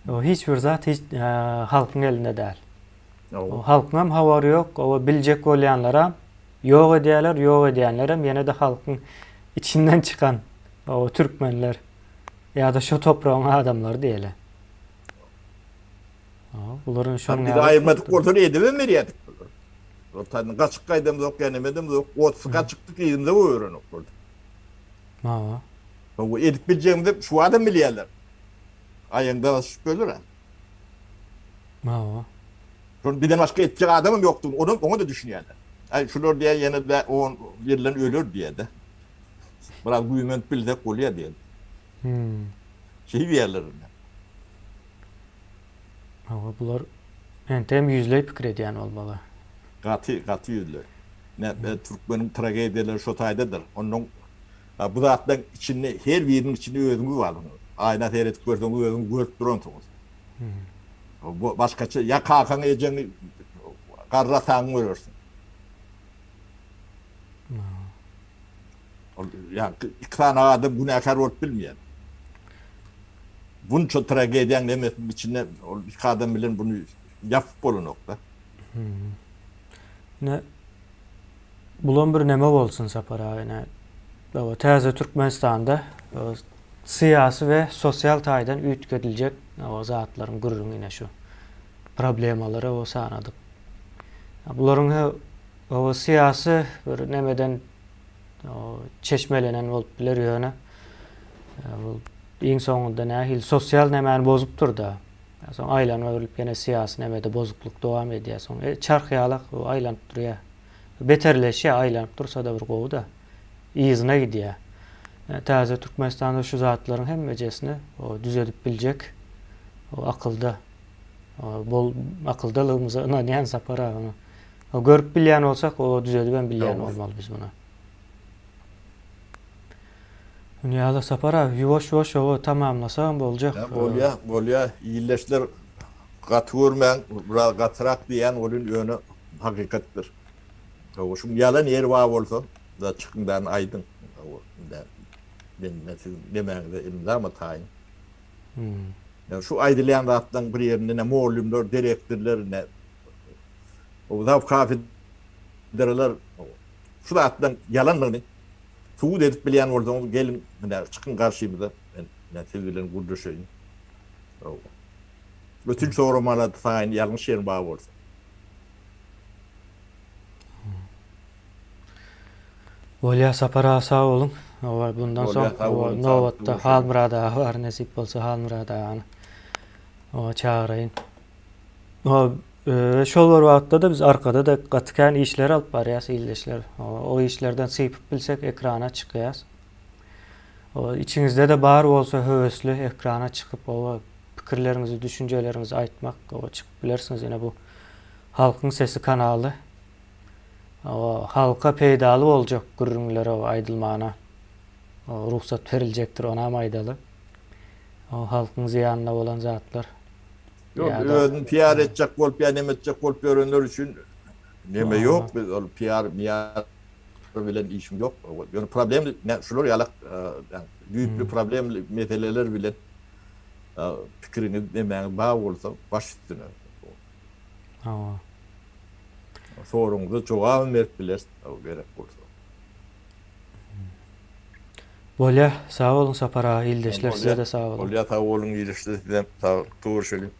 o hiç bir zat hiç halkyň elinde däl. O halkyňam habary ýok, o biljek bolýanlaram ýok edýärler, ýok edýänlerem ýene-de halkyň içinden çykan o türkmenler ýa-da şo topragyň adamlary diýeli. Bularyň şonuň ýaly. Bizi aýyrmadyk bolsa edibem berýärdik bular. Ortadan gaçyp gaýdamzok, ýa nemedemzok, otsyka çykdyk yzymyza goýberenoklar. Hawa. Hawa, edip biljegimizi şu adam bilýärler. Aýagyňda asyp öler. Hawa. Şony bizden başga etjek adamam ýokdugyny onam oňa-da düşünýärler. Aý şular diýýär ýene-de on ýyldan öler diýýär-de. Biraz güýmenip bilsek bolýar diýýär. Hmm. Şeý diýýärler indi. Hawa bular entegem ýüzleý pikir edýän bolmaly. Gaty, gaty ýüzleý. Ne, türkmeniň tragediýalary şo taýdadyr. Onnoň bu zatlaryň içinde her biriniň içinde özüňiz barsyňyz. Aýna seredip görseňiz özüňizi görüp duransyňyz. Bu başgaça ýa kakaňy, ejeňi, garry ataňy görersiň. Ol ýa iki sany adam günäkär bolup bilmeýär. Bunça tragediýaň nemesiniň içinde ol iki adam bilen buny ýapyp bolanok-da. Ine bulam bir neme bolsun Sapar aga ine täze Türkmenistanda syýasy we sosial taýdan üýtgediljek zatlaryň gürrüňi ine şu problemalary o sanadyk. Bularyň o syýasy bir nemeden çeşmelenen bolup biler ýöne bu iň soňunda nähili sosial nemäni bozupdyr-da. Soň aýlanyp öwrülip ýene syýasy nemede bozuklyk dowam edýär. Soň e, çarh ýalak aýlanyp durýar. Beterleşýär, aýlanyp dursa-da bir gowy-da. Yzyna gidýär. Täze Türkmenistanda şu zatlaryň hemmejesini düzedip biljek akylda bol akyldalygymyza ynanýan Sapar aga. Görüp bilýän bolsak, o düzedibem bilýän bolmaly biz muny. Ýa-da Sapar aga, ýuwaş-ýuwaş oba tamamlasagam boljak. Bolýa, bolýa. Ildeşler gaty görmäň, biraz gatyrak diýýän welin ýöne hakykatdyr. Hawa, şuň ýalan ýeri bar bolsa, da çykyň bärini aýdyň. Hawa, indi men men siziň nemäňize elmydama taýyn. Ýa şu aýdylýan zatlaryň bir ýerinde ne mugallymlar, direktorlar, ne zaw kafedralar şu zatlaryň ýalandygyny subut edip bilýän bolsaňyz geliň ine çykyň garşymyza men ine siz bilen gürleşeýin. Hawa. Ötünç soramana taýyn ýalňyş ýerim bar bolsa. Bolýa Sapar aga sag boluň. Hawa bundan soň nobatda Halmyrat aga bar nesip bolsa Halmyrat agany oňa çagyraýyn. Hawa şol bir wagtda-da biz arkada-da gaty kän işler alyp barýas ildeşler. O işlerden sypyp bilsek ekrana çykýas. Içiňizde-de bar bolsa höwesli ekrana çykyp oba pikirleriňizi, düşünjeleriňizi aýtmak, oba çykyp bilersiňiz. Ine bu. Halkyň sesi kanaly. Halka peýdaly boljak gürrüňler aýdylmana rugsat beriljekdir onam aýdaly. Halkyň zyýanyna bolan zatlar. Ýok, özüni PR etjek bolup ýa neme etjek bolup ýörenler üçin neme ýok, biz ol PR, miýar bilen işim ýok. Ýöne problem şular ýalak düýpli problemli meseleler bilen pikiriňiz nemäňiz bar bolsa baş üstüne. Hawa. Soragyňyza jogabam berip bileris gerek bolsa. Bolýa, sag boluň Sapar aga, ildeşler size-de sag boluň. Bolýa, sag boluň ildeşler sizem sag görüşeliň.